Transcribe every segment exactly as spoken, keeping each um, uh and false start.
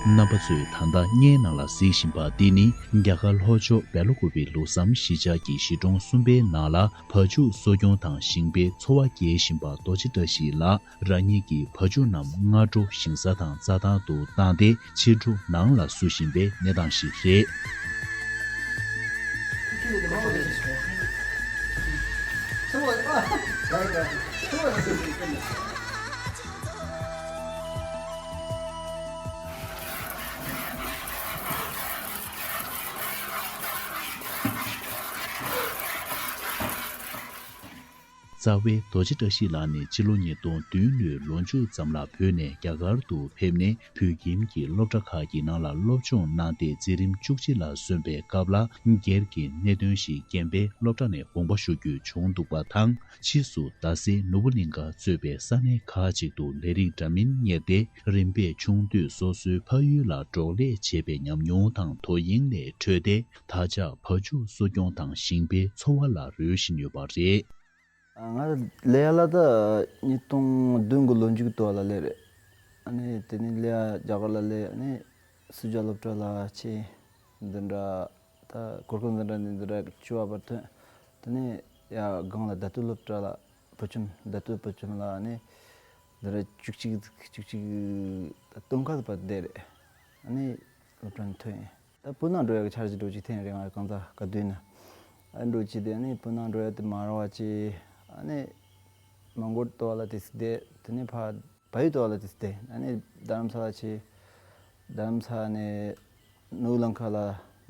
རྣམ་པ་ཚོས་ད་ལྟ་བརྙན་ནང་ལ་གཟིགས་བཞིན་པ་འདི་ནི་རྒྱ་གར་ལྷོ་ཕྱོགས་སྦེ་ལ་ཀུ་པེ་ལུགས་བསམ་གཞིས་ཆགས་ཀྱི་གཞིས་གྲོང་གསུམ་པའི་ནང་ལ་བ་ཕྱུགས་གསོ་སྐྱོང་དང་ཞིང་པའི་འཚོ་བ་སྐྱེལ་བཞིན་པ་རྡོ་རྗེ་བཀྲ་ཤིས་ལགས། རང་ཉིད་ཀྱི་བ་ཕྱུགས་རྣམས་སྔ་དྲོ་ཞིང་ས་དང་རྩྭ་ཐང་དུ་བཏང་སྟེ་ཕྱི་དྲོ་ནང་ལ་བསུ་བཞིན་པའི་གནས་སྟངས་ཤིག་རེད། རྩ་བའི་རྡོ་རྗེ་བཀྲ་ཤིས་ལགས་ནི་སྤྱི་ལོ་ཉིས་སྟོང་བདུན་ལོའི་ལོ་མཇུག་ཙམ་ལ་བོད་ནས་རྒྱ་གར་དུ་ཕེབས་ནས་བོད་ཁྱིམ་གྱི་སློབ་གྲྭ་ཁག་གི་ནང་ལ་སློབ་སྦྱོང་གནང་སྟེ་འཛིན་རིམ་བཅུ་གཅིག་ལ་སོན་པའི་སྐབས་ལ་སྒེར་གྱི་གནད་དོན་ཞིག་རྐྱེན་པས་སློབ་གྲྭ་ནས་དགོངས་པ་ཞུ་རྒྱུ་བྱུང་འདུག་པ་དང་། ཕྱིས་སུ་རྡ་སའི་ནོར་བུ་གླིང་ག་གཙོས་པའི་ས་གནས་ཁག་ཅིག་ཏུ་ལས་རིགས་འདྲ་མིན་གཉེར་ཏེ་རིམ་པས་ཆུང་དུས་སོ་སོའི་ཕ་ཡུལ་ལ་འབྲོག་ལས་བྱེད་པའི་ཉམས་མྱོང་དང་དོ་དབྱིངས་ལས་འཕྲོས་ཏེ་ད་ཆ་བ་ཕྱུགས་གསོ་སྐྱོང་དང་ཞིང་པའི་འཚོ་བ་ལ་རོལ་བཞིན་ཡོད་པ་རེད། ང་ལས་ཡ་ལ་ད་ཉིས་སྟོང་བདུན་གི་ལོ་མཇུག་ཏུ་ལ་ལས་རེད། ཨ་ནི་དེ་ནས་ལས་ཡ་རྒྱ་གར་ལ་ལས་ཨ་ནི་སུ་ཇཱ་སློབ་གྲྭ་ལ་ཆེ་འདི་འདྲ་ད་གོར་ཁུལ་འདི་འདྲ་ནས་འདི་འདྲ་བཅུ་བ་བར་ཐོན། དེ་ནས་ཡ་སྒང་ལ་ད་ལྟོ་སློབ་གྲྭ་ལ་བུ་ཆུན་ད་ལྟོ་བུ་ཆུན་ལ་ཨ་ནི་འདི་འདྲ་བཅུ་གཅིག་བཅུ་གཅིག་ད་སྟོན་ཁ་བར་བསྡད་རེད། ཨ་ནི་སློབ་གྲྭ་ནས་ཐོན་ཡིན། ད་སྤུ་ན་འགྲོ་ཡག་གི་འཆར་གཞི་འགྲོ་ཅིག་འཐེན་རེད། ང་གང་ཟག་ག་དུས་ན་ཨ་འགྲོ་ཅིག་དེ་ནི་སྤུ་ན་འགྲོ་ཡག་དེ་མ་ར་བ་ཅི་ཨ་ནི་མང་གོར་ཏོ་ལ་དེ་སི་དེ་དེ་ནི་ཕ་བ་ཡུ་ཏོ་ལ་དེ་སི་དེ་ཨ་ནི་རྡ་རམ་ས་ལ་ཆེ་རྡ་རམ་ས་ནས་ནུ་ལང་ཁ་ལ་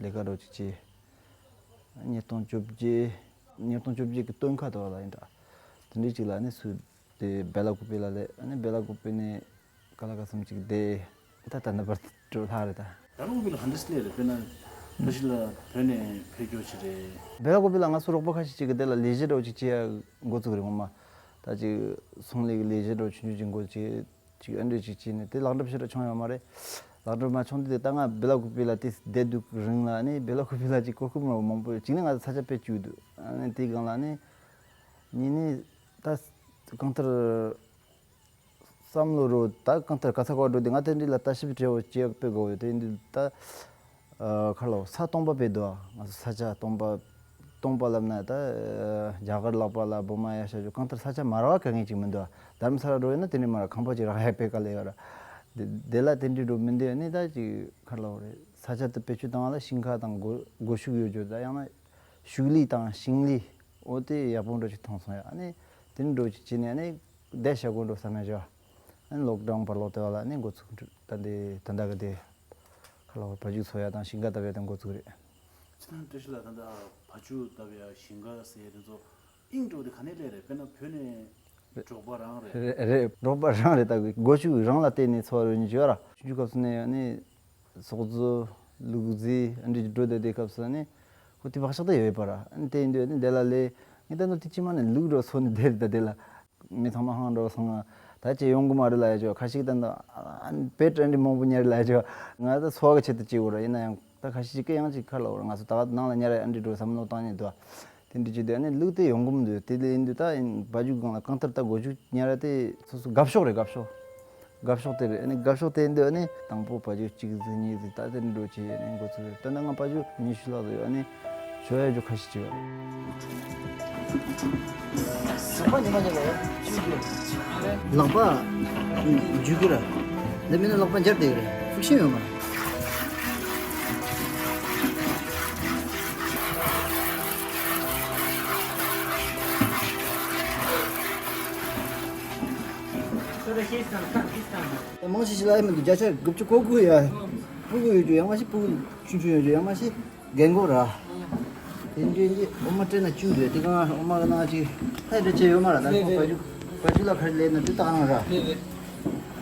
ལས་ཀ་འགྲོ་ཅིག་ཅི་ཉིས་སྟོང་བཅོ་བརྒྱད་ཉིས་སྟོང་བཅོ་བརྒྱད་ཀྱི་སྟོན་ཁ་ཏོ་ལ་ཡིན་འདྲ་དེ་འདྲའི་ཅིག་ལ་ནི་སུ། དེ་སྦེ་ལ་ཀུ་པི་ལ་ལས་ཨ་ནི་སྦེ་ལ་ཀུ་པི་ནས་ཀ་ལ་ཀ་སུམ་ཅིག་དེ་ད་ད་ནི་བར་དུ་ལྷག་རེད་ད། སྦེ་ལ་ཀུ་པི་ལ་ཧན་དེ་སི་ལས་རེད། དཔེར་ན་བཀྲ་ཤིས་ལགས་བོད་ནས་ཕེབས་རྒྱུ་ཅི་རེད། སྦེ་ལ་ཀུ་པི་ལ་ང་ཚོ་རོགས་པ་ཁ་ཤས་ཅིག་གི་དེ་ལ་ལས་གཞི་འདྲ་བོ་ཅིག་བྱེད་ཡ་འགོ་བཙུགས་རེད། ངོ་མ་ད་ཅིག་ཚོང་ལས་ཀྱི་ལས་གཞི་འདྲ་བོ་ཆུང་ཆུང་ཅིག་འགོ་ཅིག་ཅིག་ཨ་འདྲ་ཅིག་བྱས་ནས་དེ་ལག་འགྲུབ་ཞེ་དྲག་བྱུང་ཡོད་མ་རེད། ལག་འགྲུབ་མ་བྱུང་དུས་དེ་ད་ང་སྦེ་ལ་ཀུ་པི་ལ་དེ་བསྡད་འདུག་རིང་ལ་ནི་སྦེ་ལ་ཀུ་པི་ལ་ཅིག་གོ་སྐབས་མང་པོ་ཡོད། གཅིག་ནི་ང་ཚོ་ས་ཆ་དཔེ་སྐྱིད་འདུག་ཨ་ནི་དེའི་སྒང་ལ་ནི་གཉིས་ནི་ད་གང་ལྟར། བསམ་བློ་རོ་ད་གང་ལྟར་ག་ས་ག་བ་འགྲོ་དུས་ང་དེ་འདྲ་ལ་ལྟ་ཞིབ་བྱེད་དགོས་དཔེ་དགོས་ཡོད། དེ་འདི་ད་ཁ་ལོ་ས་སྟོང་པ་དཔེ་འདུག་ང་ཚོ་ས་ཆ་སྟོང་པ་སྟོང་པ་ལབ་ན་ད་རྒྱ་གར་ལག་པ་ལ་བོ་མ་ཡ་ཤ་ཇོ་གང་ལྟར་ས་ཆ་མ་ར་བ་ག་ངེས་ཅིག་མི་འདུག་རྡ་རམ་ས་ལ་འགྲོ་ཡོད་ན་དེ་འདྲ་མ་ར་ཁང་པ་ཅིག་རག་ཡ་དཔེ་དཀའ་ལས་ཡོད་ར། དེ་དེ་ལ་དེ་འདྲ་འགྲོ་མི་འདུག་ནི་ད་ཅིག་ཁ་ལོ་རེད། ས་ཆ་དེ་བེད་སྤྱོད་བཏང་བ་ལ་ཞིང་ཁ་དང་སྒོ་སྒོ་ཕྱུགས་ཡོད་རྒྱུ་ད་ཡང་ན་ཕྱུགས་ལས་དང་ཞིང་ལས་འོ་དེ་ཡག་པོ་འགྲོ་ཅིག་མཐོང་སོང་ཡ། ཨ་ནི་དེ་འདྲ་འགྲོ་ཅིག་བྱས་ནས་ཨ་ནི། བསྡད་བྱ་དགོས་འགྲོ་བསམ་ཡ་བྱས་པ། ཨ་ནི་ལོག་ཌའུན་བར་ལོག་དེ་བ་ལ་ནི་འགོ་ཚུགས་འགྲོ་ད་འདི་ད་ལྟ་གི་དེ་ཁ་ལོ་བ་ཕྱུགས་འཚོ་ཡ་དང་ཞིང་ཁ་བཏབ་ཡ་དང་འགོ་ཚུགས་རེད། ཅི་ཐང་བཀྲ་ཤིས་ལགས་ད་ལྟ་བ་ཕྱུགས་བཏབ་ཡ་ཞིང་ཁ་ཟེར་ཡ་དེ་ཚོ་དབྱིངས་འགྲོ་དེ་ག་ནས་སླེབས་རེད། དཔེར་ན་བོད་ནས་འབྲོག་པ་རང་རེད། རེད་རེད། འབྲོག་པ་རང་རེད། ད་སྒོ་ཕྱུགས་རང་ལ་བརྟེན་ནས་འཚོ་བ་རོལ་ནས་བྱས་པ་ར། ཆུང་ཆུང་སྐབས་སུ་ནས་ཡང་ནི། ཟོག་རྫི། ལུག་རྫི། ཨ་འདྲ་ཅིག་འགྲོ་བསྡད་དེ་སྐབས་སུ་ནི། ཁོ་དེ་བག་ཆགས་དེ་ཡོད་པ་ར། ཨ་ནི་དེ་ཡིན་དུས་ཨ་ནི་དེ་ལ་ལས། ངས་ད་ནོར་དེ་ཅི་མ་ནི་ལུག་འགྲོ་སོ་ནི་དེ་རེད། ད་དེ་ལ། མི་ཚང་མ་ཧང་འགྲོ་སོང་ང་། ད་ཅི་ཡོང་གི་མ་རེད་ལ་ཡ་ཅོ་ཁ་ཤིག་ད་ནི། ཨ་ནི་བེད་ཨ་འདྲ་མང་པོ་ཉར་ལ་ཡ་ཅོ། ང་ད་འཚོ་བ་གི་ཆེད་དུ་ཅིག་འོ་ར་ཡིན་ན་ཡང་། ད་ཁ་ཤས་ཅིག་གིས་ཡང་ཅིག་ཁ་ལ་འོ་ར་ང་ཚོ་ད་ག་ནང་ལ་ཉར་ཡ་ཨ་འདྲ་འགྲོ་བསམ་བློ་བཏང་ཉེ་དུ། དེ་འདྲ་ཅིག་དེ་ཨ་ནི་ལུག་དེ་ཡོང་གི་མི་འདུག་དེ་ལས་ཡིན་དུས་ད་ཡིན་བ་རྒྱུག་སྒང་ལ་གང་ལྟར་ད་སྒོ་ཕྱུགས་ཉར་ཡ་དེ་སོ་སོ་དགའ་ཕྱོགས་རེད། དགའ་ཕྱོགས། དགའ་ཕྱོགས་དེ་རེད། ཨ་ནི་དགའ་ཕྱོགས་དེ་ཡིན་དུས་ཨ་ནི་དང་པོ་བ་རྒྱུག་གཅིག་ཟིག་གཉིས་ཟིག་ད་དེ་འགྲོ་ཅིག་ཨ་ནི་འགོ་ཚུགས་རེད། ད་ནང་བ་རྒྱུག་ཉི་ཤུ་ལྷག་ཟིག་ཡོད། ཨ་ནི་ཞོ་ཡ་རྒྱུ་ཁ་ཤས་ཅིག་ཡོད། ལག་པ་འཇུ་གི་ར། འདི་མིན་ན་ལག་པ་འཇར་བསྡད་ཀྱི་རེད། ཤུགས་ཆེན་ཡོད་མ་རེད། མང་ཆེ་ཞིག་ལ་ཡ་མི་འདུག་བརྒྱ་ཆ་དགུ་བཅུ་གོ་དགུ་ཡ། སྤུ་གུ་ཡོད་རྒྱུ་ཡང་མ་ཤེས། སྤུ་གུ་ཆུང་ཆུང་ཡོད་རྒྱུ་ཡང་མ་ཤེས། རྒན་གོག་ར། དེ་འདྲའི་འདི་འོ་མ་སྤྲད་ན་བཅུག་རེད། དེ་གང་འོ་མ་གི་ནང་ཅིག་ཧད་རེ་ཆེ་ཡོད་མ་ར། ད་རེད་ཁོ་རེད། བ་ཕྱུགས་བ་ཕྱུགས་ལ་ག་རེ་ལས་ན་དེ་བཏགས་རང་ར། རེད་རེད།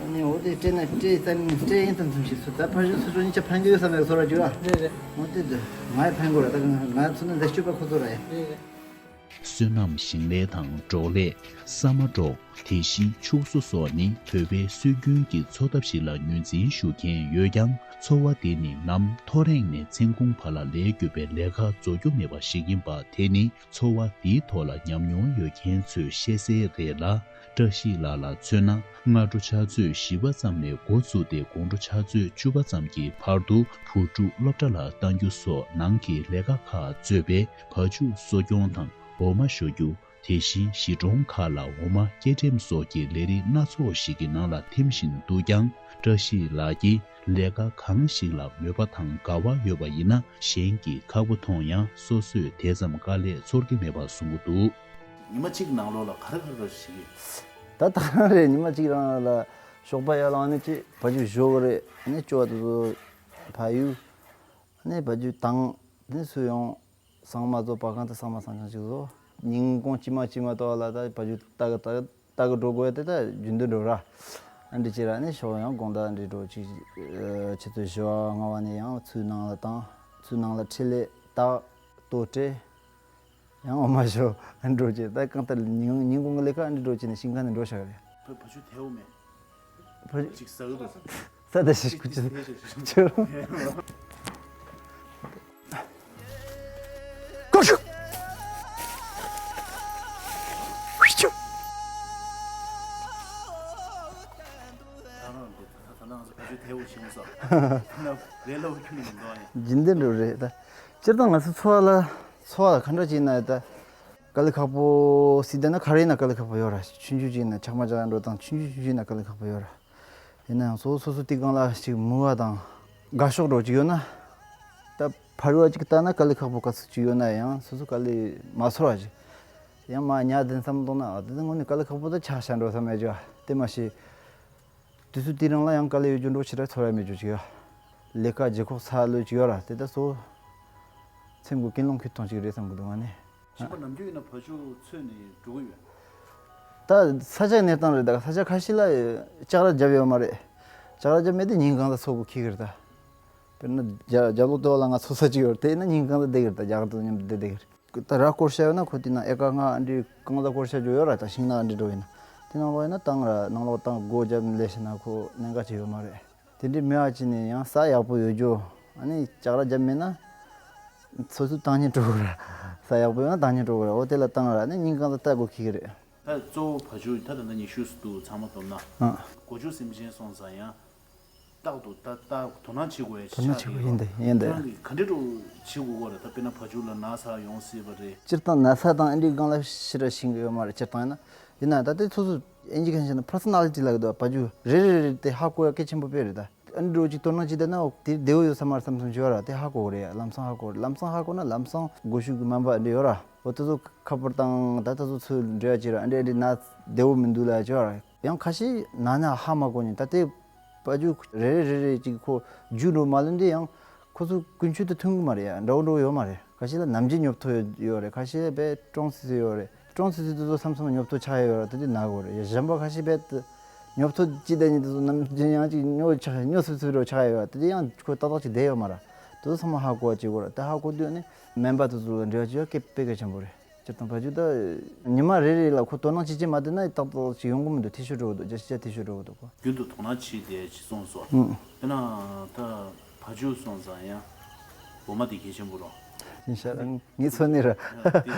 ཨ་ནི་འོ་དེ་སྤྲད་ན་སྤྲད་ཙམ་སྤྲད་ཡིན་ཙམ་ཙམ་ཞིག་སུ་ད་ཕ་ཕྱུགས་སུ་ཚོ་གཉིས་ཆ་ཕན་གྱི་ཡོད་བསམ་ཡག་བཟོ་ར་རྒྱུ་ར། རེད་རེད། འོ་དེ་དེ་ང་ཡི་ཕན་གོ་ར། ད་ང་ཚོ་ནི་འདི་སྤྱོད་པ་ཁོ་ཚོ་ར་ཡ། རེད་རེད། སོ་ནམ་ཞིང་ལས་དང་འབྲོག་ལས། ས་མ་འབྲོག་དེ་བཞིན་ཕྱུགས་གསོ་སོགས་ནི་བོད་པའི་སྲོལ་རྒྱུན་གྱི་འཚོ་ཐབས་ཤིག་ལ་ངོས་འཛིན་ཞུ་མཁན་ཡོད་ཀྱང་། འཚོ་བ་དེ་ནི་ནམ་ཐོ་རེངས་ནས་མཚན་གུང་བར་ལ་ལས་རྒྱུ་བའི་ལས་ཀ་རྫོགས་རྒྱུ་མེད་པ་ཞིག་ཡིན་པ། དེ་ནི་འཚོ་བ་འདིའི་ཐོག་ལ་ཉམས་མྱོང་ཡོད་མཁན་ཚོས་ཤེས་གསལ་རེད་ལ། བཀྲ་ཤིས་ལགས་ལ་མཚོན་ན། སྔ་དྲོ་ཕྱག་ཚོད་བཞི་པ་ཙམ་ནས་འགོ་བཙུགས་ཏེ་དགོང་དྲོ་ཕྱག་ཚོད་བཅུ་པ་ཙམ་གྱི་བར་དུ་བུ་ཕྲུག་སློབ་གྲྭ་ལ་གཏང་རྒྱུ་སོགས་ནང་གི་ལས་ཀ་ཁག་གཙོས་པའི་བ་ཕྱུགས་གསོ་སྐྱོང་དང་འོ་མ་བཞོ་རྒྱུ། དེ་བཞིན་གཞིས་གྲོང་ཁག་ལ་འོ་མ་སྐྱེལ་འགྲེམས་སོགས་ཀྱི་ལས་རིགས་སྣ་ཚོགས་ཤིག་གི་ནང་ལ་ཐིམ་བཞིན་འདུག་ཀྱང་། བཀྲ་ཤིས་ལགས་ཀྱིས་ལས་ཀ་གང་ཞིག་ལ་མོས་པ་དང་དགའ་བ་ཡོད་པ་ཡིན་ན། གཞན་གྱིས་ཁག་པོ་མཐོང་ཡང་སོ་སོས་དེ་ཙམ་དཀའ་ལས་ཚོར་གྱི་མེད་པ་གསུང་གི་འདུག། ཉི་མ་གཅིག་ནང་ལོགས་ལ་ག་རེ་ག་རེ་བྱེད་ཀྱི། ད་ད་རང་རེད། ཉི་མ་གཅིག་རང་ལ་ཞོགས་པ་ཡར་ལངས་ནས་ཅི་བ་ཕྱུགས་བཞོ་གི་རེད། ཨ་ནི་ཅོ་བ་དེ་ཚོ་ཕ་ཡུལ། ཨ་ནི་བ་ཕྱུགས་དང་དེ་ཚོ་ཡང་ཟ་མ་བཙོ་བ་གང་དུ་ཟ་མ་ཟ་ཆང་ཅིག་བཟོ། ཉིན་གུང་ཕྱི་མ་ཕྱི་མ་དོ་ལ་ད་བ་ཕྱུགས་ལྟ་གི་ལྟ་གི་ལྟ་གི་འགྲོ་དགོས་ཡ་དེ་ད་རྒྱུན་དུ་འགྲོ་ར། ཨ་འདྲི་བྱེད་ར་ནི་ཞོགས་ཡང་དགོང་དག་འདྲི་འགྲོ་ཅིག་ཆུ་ཚོད་བཞི་པ་ལྔ་པ་ནས་ཡང་ཚུར་ནང་ལ་བཏང་། ཚུར་ནང་ལ་ཁྲིད་ལས་བཏགས། ལྟོ་སྤྲད། ཡང་འོ་མ་ཞོ་ཨ་འགྲོ་ཅེས། ད་གང་ལྟར་ཉིན་ཉིན་གུང་གི་ལས་ཀ་ཨ་འདྲི་འགྲོ་ཅེས་ནས་ཤིང་ཁ་ནས་འགྲོ་བཞག་རེད། བོད་བ་ཕྱུགས་ཐལ་བོ་མེད། བ་ཅིག་ཟ་གི་འདུག། ས་ད་ཞིག་ཀུ་ཅི་ཆུ། ཀུ་ཤུ། ཧུ་ཅུ། ད་རང་འདི་ད་ད་ནང་བ་ཕྱུགས་ཐལ་བོ་ཤིང་ས་ན་རེ་ལོ་ཁྱོད་ནི་མི་འདུག་ཨ་ནི། རྒྱུན་ལྡན་འགྲོ་རེད་ད། སྤྱིར་བཏང་ང་ཚོ་འཚོ་བ་ལ་འཚོ་བ་ལ་ག་འདྲ་ཅིག་ན་ད། དཀའ་ལས་ཁག་པོ་སྲིད་ད་ན་ག་རེ་ཡིན་ན་དཀའ་ལས་ཁག་པོ་ཡོད་ར། ཆུང་ཆུང་ཅིག་ཡིན་ན་ཆག་མ་ཆག་འགྲོ་དང་ཆུང་ཆུང་ཆུང་ཆུང་ཡིན་ན་དཀའ་ལས་ཁག་པོ་ཡོད་ར། ཡིན་ན་ཡང་སོ་སོ་སོ་སོ་དེ་གང་ལ་ཅིག་མུ་བ་དང་དགའ་ཕྱོགས་འགྲོ་ཅིག་ཡོད་ན། ད་ཕ་རུ་བ་ཅིག་ལྟ་ན་དཀའ་ལས་ཁག་པོ་ག་ཚོད་ཅིག་ཡོད་ན་ཡང་སོ་སོ་དཀའ་ལས་མ་ཚོར་བ་ཅིག། ཡང་མ་ཉལ་དེ་བསམ་བློ་གཏོང་ན་ཨ་དེ་དངོས་གནས་དཀའ་ལས་ཁག་པོ་ད་ཆགས་ཤ་འགྲོ་བསམ་ཡ་ཅིག་བ་དེ་མ་ཤེས། དུས་ཚོད་དེ་རིང་ལ་ཡང་དཀའ་ལས་ཡོད་རྒྱུ་འགྲོ་ཕྱི་དྲག་ཚོར་ཡ་མེད་རྒྱུ་ཅིག་ཡ། ལས་ཀ་ལྗིད་ཁོག་ཚ་ལོས་ཅིག་ཡོད་ར་དེ་ད་སོ། སེམས་གོ་ཀུན་སློང་ཁེ་གཏོང་ཅིག་རེད་བསམ་གི་འདུག་ང་ནི། ཞིང་པ་ནམ་རྒྱུན་ཡིན་ན་བ་ཕྱུགས་འཚོས་ནས་འགྲོ་གི་ཡོད། ད་ས་ཆ་གནས་སྟངས་རེད། ད་ས་ཆ་ཁ་ཤས་ལ་ལྕགས་ར་བརྒྱབ་ཡོད་མ་རེད། ལྕགས་ར་བརྒྱབ་མེད་དུས་ཉིན་གང་ད་ཚོ་གི་ཁེ་གི་རེད་ད། དཔེར་ན་རྒྱ་རྒྱབ་ལོགས་དེ་བ་ལ་ང་ཚོ་ས་ཅིག་ཡོད་རེད། དེ་ཡིན་ན་ཉིན་གང་ད་བསྡད་གི་རེད། ད་རྒྱ་གར་དང་མཉམ་དུ་བསྡད་བསྡད་གི་རེད། ད་ར་སྐོར་ཤ་ཡོད་ན་ཁོ་དེ་ན་ཨེ་ཀ་ལྔ་ཨ་འདྲི་གང་ལ་སྐོར་ཤ་རྒྱུ་ཡོད་ར། ད་ཤིང་ནགས་ཨ་འདྲི་འགྲོ་ཡིན་ན་དེ་ནང་ལོགས་ཡིན་ན་བཏང་ར་ནང་ལོགས་བཏང་སྒོ་བརྒྱབ་ལས་ཤ་ན་ཁོ་གནད་འགག་ཅིག་ཡོད་མ་རེད། དེ་འདྲའི་མི་བ་ཅིག་ནས་ཡང་ས་ཡག་པོ་ཡོད་རྒྱུ། ཨ་ནི་ལྕགས་ར་བརྒྱབ་མེད་ན་སོ་སོ་བཏང་ཉན་འགྲོ་དགོས་ར། ས་ཡག་པོ་ཡོད་ན་བཏང་ཉན་འགྲོ་དགོས་ར། འོ་དེ་ལ་བཏང་ར་ནི་ཉིན་གང་ད་ལྟ་དགོས་ཁེ་གི་རེད། ད་གཙོ་བོ་བ་ཕྱུགས་ད་ད་ལྟ་ཉི་ཤུ་ཙམ་འདུག་ཚང་མ་བསྡོམས་ན། ཨ། སྒོ་ཕྱུགས་སེམས་ཅན་སོང་ཙང་ཡང་། རྟག་ཏུ་ད་ལྟ་དོ་སྣང་བྱེད་དགོས་ཡ་དོ་སྣང་ཆགས་བྱེད་དགོས་ཡིན་ཏེ་ཡིན་ཏེ། ཁྱེད་རང་གིས་ག་འདྲ་འགྲོ་བྱེད་དགོས་གོ་ར། ད་དཔེར་ན་བ་ཕྱུགས་ལ་ན་ཚ་ཡོང་སྲིད་པ་རེད། སྤྱིར་བཏང་ན་ཚ་དང་ཨེ་འདྲའི་སྒང་ལ་ཕྱི་ར་ཤིང་གི་ཡོད་མ་རེད། སྤྱིར་བཏང་ཡིན་ན་ཡིན་ན་ད་ལྟའི་སོ་སོ་ཨེ་འཇི་ཁན་ཤེས་ན་personality་ལ་གི་དོ་བ་ཕྱུགས་རེ་རེ་རེ་དེ་ཧ་གོ་ཡ་གལ་ཆེན་པོ་དཔེ་རེད་ད། ཨ་འདྲ་ཅིག་དོ་སྣང་ཅིག་བསྡད་ན་འོ་དེ་བདེ་བོ་ཡོད་ས་མ་རེད་བསམ་བསམ་ཅིག་ཡོད་ར། དེ་ཧ་གོ་གི་རེད། ལམ་སང་ཧ་གོ་རེད། ལམ་སང་ཧ་གོ་ན་ལམ་སང་སྒོ་ཕྱུགས་ཀྱི་སྨན་པ་འདྲ་ཡོད་ར། འོ་དེ་ཚོ་ཁ་པར་དང་ད་ལྟ་ཚོ་ཚོས་འབྲེལ་བ་བྱེད་ར། ཨ་འདྲ་འདྲ་ན་བདེ་བོ་མི་འདུག་ལ་ཅིག་ཡོད་ར། ཡང་ཁ་ཤས་ན་ན་ཧ་མ་གོ་ནི་ད་དེ་བ་ཕྱུགས་རེ་རེ་རེ་རེ་ཅིག་ཁོ་རྒྱུ་འགྲོ་མ་ལོན་དེ་ཡང་ཁོ་ཚོ་ཀུན་སྤྱོད་དེ་མཐུན་གི་མ་རེད་ཡ། འདྲ་བོ་འདྲ་བོ་ཡོད་མ་རེད། ཁ་ཤས་ལ་ནམ་རྒྱུན་ཉོབ་ཐོ་ཡོད་ཡོད་རེད། ཁ་ཤས་དཔེ་ཀྲོང་སི་སི་ཡོད་རེད། ཀྲོང་སི་སི་དེ་ཚོ་མཚམས་མཚམས་ཉོབ་ཐོ་ཆགས་ཡོད་རེད། དེ་དུས་ན་གོ་རེད། གཞན་པ་ཁ་ཤས་དཔེ་དེ་ཉོབ་ཐོ་ཅི་ལྟ་ཉིན་དེ་ཚོ་ནམ་རྒྱུན་ཡང་ཅིག་ཉོ་ཆགས་ཉོ་སི་སི་རོ་ཆགས་ཡོད་རེད། དེ་དུས་ཡང་ཁོ་ཏག་ཏག་ཅིག་བསྡད་ཡོད་མ་རེད། དེ་ཚོ་ཚང་མ་ཧ་གོ་བ་བྱེད་དགོས་རེད། དེ་ཧ་གོ་དུས་ནི་སྨན་པ་དེ་ཚོ་ལ་འབྲེལ་བ་བྱེད་ཡ་དཔེ་དཔེ་གལ་ཆེན་པོ་རེད། སྤྱིར་བཏང་བ་ཕྱུགས་ད་ཉི་མ་རེ་རེ་ལ་ཁོ་དོ་སྣང་བྱེད་ཀྱི་མ་བསྡད་ན་ཏག་ཏག་ཅིག་ཡོང་གི་མི་འདུག། འཐུས་ཤོར་འགྲོ་གི་འདུག། བརྒྱ་ཆ་བརྒྱ་འཐུས་ཤོར་འགྲོ་གི་འདུག་གོ། རྒྱུན་དུ་དོ་སྣང་བྱེད་བསྡད་ཅིག་སོང་སོ། ཨུ། དཔེར་ན་ད་བ་ཕྱུགས་སོང་ཙང་ཡང་འོ་མ་དེ་གལ་ཆེན་པོ་རོ། ཨིན་ཤ་ལ་ངའི་འཚོ་གནས་ར། དེ་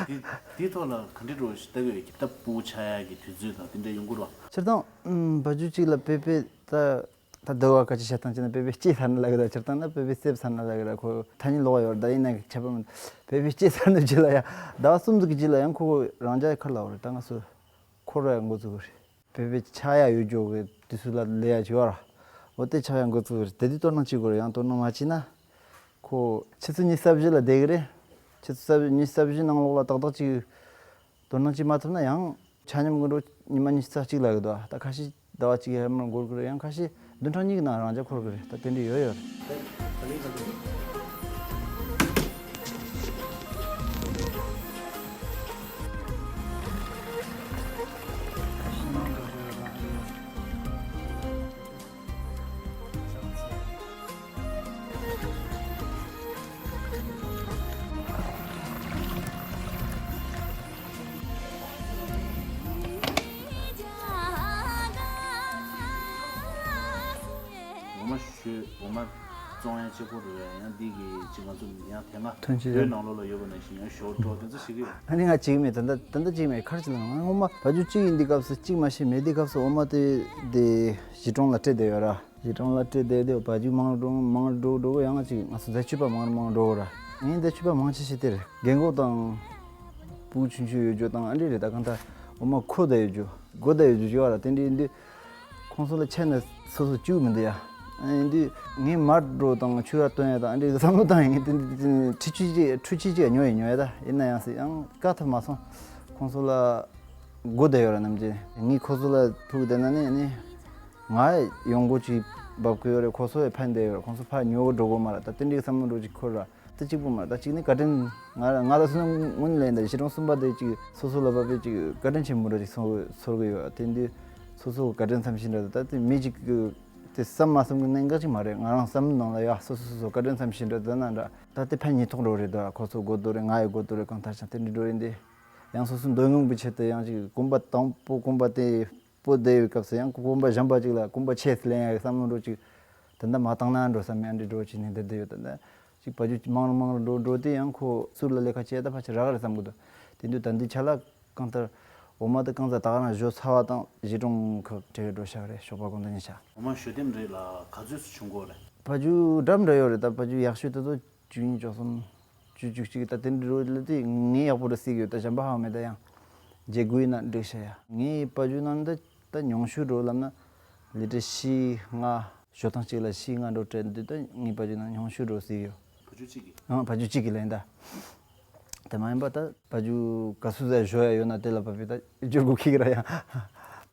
དེ་དེའི་ཐོག་ལ་ག་འདྲ་འགྲོ་ཞིག་ལྟ་གི་ཡོད་ཀྱི། ད་སྤུ་གུ་ཆགས་ཡག་གི་དུས་ཚོད་དང་དེ་འདྲ་ཡོང་གི་རོ། སྤྱིར་བཏང་ཨུམ་བ་ཕྱུགས་གཅིག་ལ་དཔེ་དཔེ་ད། ད་ཟླ་བ་ཁ་ཅིག་བཤད་སྟངས་བྱས་ན་བོད་པའི་སྐྱེས་ཚར་ན་ལབ་ཀྱི་རེད། སྤྱིར་བཏང་ན་བོད་པའི་སེབ་ཚར་ན་ལབ་ཀྱི་རེད། ཁོ་ཐ་སྙད་ལོག་ཡོད་རེད། ད་ཡིན་ན་ཁྱད་པར་མི་འདུག། བོད་པའི་སྐྱེས་ཚར་ནས་རྗེས་ལ་ཡང་ཟླ་བ་གསུམ་ཙམ་གྱི་རྗེས་ལ་ཡང་ཁོ་རང་རྒྱལ་ཁར་ལབ་རེད། ད་ང་ཚོ་འཁོར་བའི་འགོ་བཙུགས་པ་རེད། བོད་པའི་ཆགས་ཡག་ཡོད་ཅོག་གི་དུས་ཚོད་ལ་ལས་ཡག་བྱེད་བ་ར། འོ་དེ་ཆགས་ཡག་འགོ་བཙུགས་པ་རེད། དེ་དུས་དོ་སྣང་བྱེད་དགོས་རེད། ཡང་དོ་སྣང་མ་བྱས་ན་ཁོ་ཆུ་ཚོད་ཉི་ཤུ་རྩ་བཞི་ལ་བསྡད་ཀྱི་རེད། ཆུ་ཚོད་ཉི་ཤུ་རྩ་བཞི་ནང་ལོགས་ལ་ཏག་ཏག་ཅིག་དོ་སྣང་བྱེད་མ་ཐུབ་ན་ཡང་ཆ་སྙོམས་ཀྱི་འགྲོ། ཉི་མ་ཉི་ཤུ་རྩ་གཅིག་ལ་གི་འདུག། ད་ཁ་ཤས་ཟླ་བ་གཅིག་ཡར་མར་འགོར་གི་རེད། ཡང་ཁ་ཤས་བདུན་ཕྲག་གཉིས་ཀྱི་ནང་རང་འཇགས་འཁོར་གི་རེད། ད་དེ་འདྲ་ཡོད་ཡོད་རེད། ཡང་གཅིག་པོ་རེད། ཡང་འདི་གི་གཅིག་ང་ཚོ་ཡང་དེ་སྔ་ཐོན་སྐྱེད་བོད་ནང་ལོགས་ལ་ཡོད་པ་ནང་བཞིན་ཡང་ཞོར་འགྲོ་དེ་ཚོ་ཞིག་གི། ཨ་ནི་ང་གཅིག་མེད་ད་ལྟ་ད་ལྟ་གཅིག་མེད་ཁར་ཅི་ལ་ང་ངོ་མ་བ་ཇུ་གཅིག་ཡིན་འདི་སྐབས་སུ་གཅིག་མ་ཤེས་མེད་འདི་སྐབས་སུ་འོ་མ་དེ་དེ་གཞིས་གྲོང་ལ་སྤྲད་བསྡད་ཡོད་ར། གཞིས་གྲོང་ལ་སྤྲད་བསྡད་དེ་བ་ཇུ་མང་འགྲོ་མང་འགྲོ་འགྲོ་གི་ཡང་གཅིག་ང་ཚོ་འཛད་སྤྱོད་པ་མང་མང་འགྲོ་གི་ར། ངས་འཛད་སྤྱོད་པ་མང་ཆེ་ཤོས་དེ་རེད། རྒན་གོག་དང་། སྤུ་གུ་ཆུང་ཆུང་ཡོད་རྒྱུ་དང་ཨ་འདྲས་རེད། ད་གང་ལྟར་འོ་མ་ཁོ་ད་ཡོད་རྒྱུ་སྒོ་ད་ཡོད་རྒྱུ་ཞུ་བ་ར། དེ་འདྲས་ཡིན་དུས་ཁོང་ཚོ་ལ་ཆད་ན་སོ་སོ་བཅུག་མི་འདུག་ཡ། ཨ་ཡིན་དུས་ངས་མར་འགྲོ་དང་ཆུ་ར་བཏོན་ཡ་དང་ཨ་འདྲས་བསམ་བློ་བཏང་ཡ། ངས་དེ་འདྲས་ཁྲི་ཆུ་གཅིག་ཁྲུ་ཆུ་གཅིག་ཉོ་ཡ་ཉོ་ཡ། ད་ཡིན་ན་ཡང་སྲིད་ཡང་བཀག་ཐུབ་མ་སོང་། ཁོང་ཚོ་ལ་སྒོ་ད་ཡོད་ར། ནམ་རྒྱུན་ངས་ཁོ་ཚོ་ལ་ཕུག་བསྡད་ན་ནི་ནི་ང་ཡོང་སྒོ་ཅིག་འབབ་གི་ཡོད་རེད། ཁོ་ཚོ་ཡི་ཕན་བསྡད་ཡོད་རེད། ཁོང་ཚོ་ཕར་ཉོ་གི་འགྲོ་དགོས་མ་རེད། ད་དེ་འདྲས་བསམ་བློ་འགྲོ་ཅིག་འཁོར་ར། ད་གཅིག་པུ་མ་རེད། ད་གཅིག་ནི་བཀའ་དྲིན་ང་ང་ལ་སོ་སོ་སྔོན་ལ་ཡིན་ད་གཞིས་གྲོང་གསུམ་པ་དེ་གཅིག་སོ་སོ་ལ་བབས་པའི་གཅིག་བཀའ་དྲིན་ཆེན་པོ་འདྲ་གཅིག་ཚོར་ཚོར་གི་ཡོད། དེ་འདི་སོ་སོ་བཀའ་དྲིན་བསམ་ཤེས་འདྲ་ད་དེ་མི་གཅིག་གི་དེ་བསམ་མ་བསམ་གི་གནད་འགག་ཅིག་མ་རེད། ང་རང་བསམ་བློ་ནང་ལ་ཡ་སོ་སོ་སོ་སོ་བཀའ་དྲིན་བསམ་ཤེས་འདྲ་ད་ན་འདྲ་ད་དེ་ཕན་ཉེས་ཐོག་འགྲོ་རེད། ད་ཁོ་ཚོ་དགོས་འདུག་རེད། ང་ཡི་དགོས་འདུག་རེད། གང་ལྟར་ཀྱང་དེ་འདྲ་འགྲོ་ཡིན་དེ་ཡང་སོ་སོ་འདོད་མྱོང་གི་ཆེད་དུ་ཡང་གཅིག་གོམ་པ་དང་པོ་གོམ་པ་དེ། པོ་བསྡད་ཡོད་སྐབས་སུ་ཡང་གོམ་པ་གཞན་པ་ཅིག་ལ་གོམ་པ་ཆེ་ལེན་ཡག་བསམ་བློ་འགྲོ་ཅིག་ད་ལྟ་མ་བཏང་ན་འགྲོ་བསམ་ཡང་འདྲི་འགྲོ་ཅིག་ནས་བསྡད་བསྡད་ཡོད། ད་ལྟ་ཅིག་བ་ཇུ་མང་རུ་མང་རུ་འགྲོ་འགྲོ་དེ་ཡང་ཁོ་ཟུར་ལ་ལས་ཀ་བྱས་ད་ཕལ་ཆེར་རག་རེད་བསམ་གི་འདུག་དེ་དུས་ད་འདི་ཆ་ལ་གང་ལྟར་འོ་མ་དེ་གང་ཙམ་ད་ག་རང་བཞོ་ཚར་བ་དང་གཞིས་གྲོང་ཁག་བྲལ་འགྲོ་ཤག་རེད། ཞོགས་པ་དགོང་དག་ཉིན་ཞག་འོ་མ་བཞོ་དེམ་རེད་ལ་ག་ཚོད་སུ་བྱུང་གོ་རེད། བ་ཇུ་འགྲམ་འདྲ་ཡོད་རེད། ད་བ་ཇུ་ཡག་ཤོས་དེ་ཚོ། བཅུ་གཉིས་བཅུ་གསུམ། བཅུ་བཅུ་གཅིག་ད་དེ་འདྲ་རོ་ལ་དེ་ངས་ཡག་པོ་རེད་ཟེར་གི་ཡོད། ད་གཞན་པ་ཧ་མེད་ད་ཡང་། བརྗེ་དགོས་ན་འགྲིག་ཤ་ཡ། ངའི་བ་ཇུ་ནང་ད་ད་ཉུང་ཤོས་འགྲོ་ལབ་ན། ལི་ཏྲ་བཞི་ལྔ། ཞོ་ཐང་གཅིག་ལ་བཞི་ལྔ་འགྲོ་སྤྲད་འདུག་ད་ངའི་བ་ཇུ་ནང་ཉུང་ཤོས་འགྲོ་ཟེར་གི་ཡོད། བ་ཇུ་གཅིག་གི་ཨང་བ་ཇུ་གཅིག་གི་ལན་ད། དེ་མ་ཡིན་པ་ད་བ་ཇུ་ག་སུ་ཟ་ཞོ་ཡ་ཡོད་ན་དེ་ལ་བབས་པའི་ད་སྦྱོར་དགོས་ཁེག་ར་ཡ།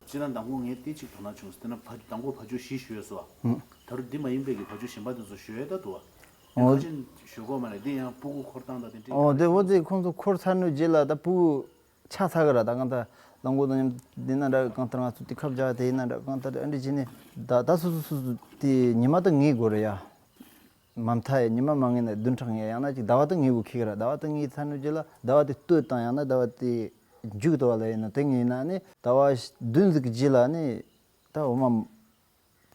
སྤྱིར་ན་མདང་དགོང་ངས་དེ་གཅིག་དོ་སྣང་བྱུང་། དེ་ན་བ་མདང་དགོང་བ་ཇུ་བཞི་ཞོ་ཡ་སོ། ཨང་། ད་རུང་འདི་མ་ཡིན་པའི་གི་བ་ཇུ་གཞན་པ་དེ་ཚོ་ཞོ་ཡ་ད་འདུག་བ། ཨོ། ཁ་ཆེན་ཞོ་གོ་མ་རེད། འདི་ཡང་སྤུ་གུ་འཁོར་སྟངས་དང་དེ་འདྲའི་ཨོ་དེ་འོ་དེ་ཁོང་ཚོ་འཁོར་ཚར་ནས་རྗེས་ལ་ད་སྤུ་གུ་ཆགས་ཚར་གི་ར། ད་གང་ལྟར་རླངས་འཁོར་དང་མཉམ་འདི་ན་འདྲ་གང་ལྟར་ང་ཚོ་དེ་ཁབ་རྒྱག་དེ་ཡིན་ན་འདྲ་གང་ལྟར་ཨ་འདྲ་བྱས་ནས་ད་ད་སོ་སོ་སོ་སོ་དེ་ཉི་མ་ད་ངེས་དགོས་རེད་ཡ། མ་མཐའ་ཡ་ཉི་མ་མ་ངེས་ན་བདུན་ཕྲག་ངེས་ཡང་ན་ཅིག་ཟླ་བ་ད་ངེས་དགོས་ཁེག་ར། ཟླ་བ་ད་ངེས་ཚར་ནས་རྗེས་ལ་ཟླ་བ་དེ་སྟོད་དང་ཡང་ན་ཟླ་བ་དེ་མཇུག་ཏུ་བ་ལ་ཡིན་ན་དེ་ངེས་ན་ནི་ཟླ་བ་བདུན་ཟིག་གི་རྗེས་ལ་ནི་ད་འོ་མ།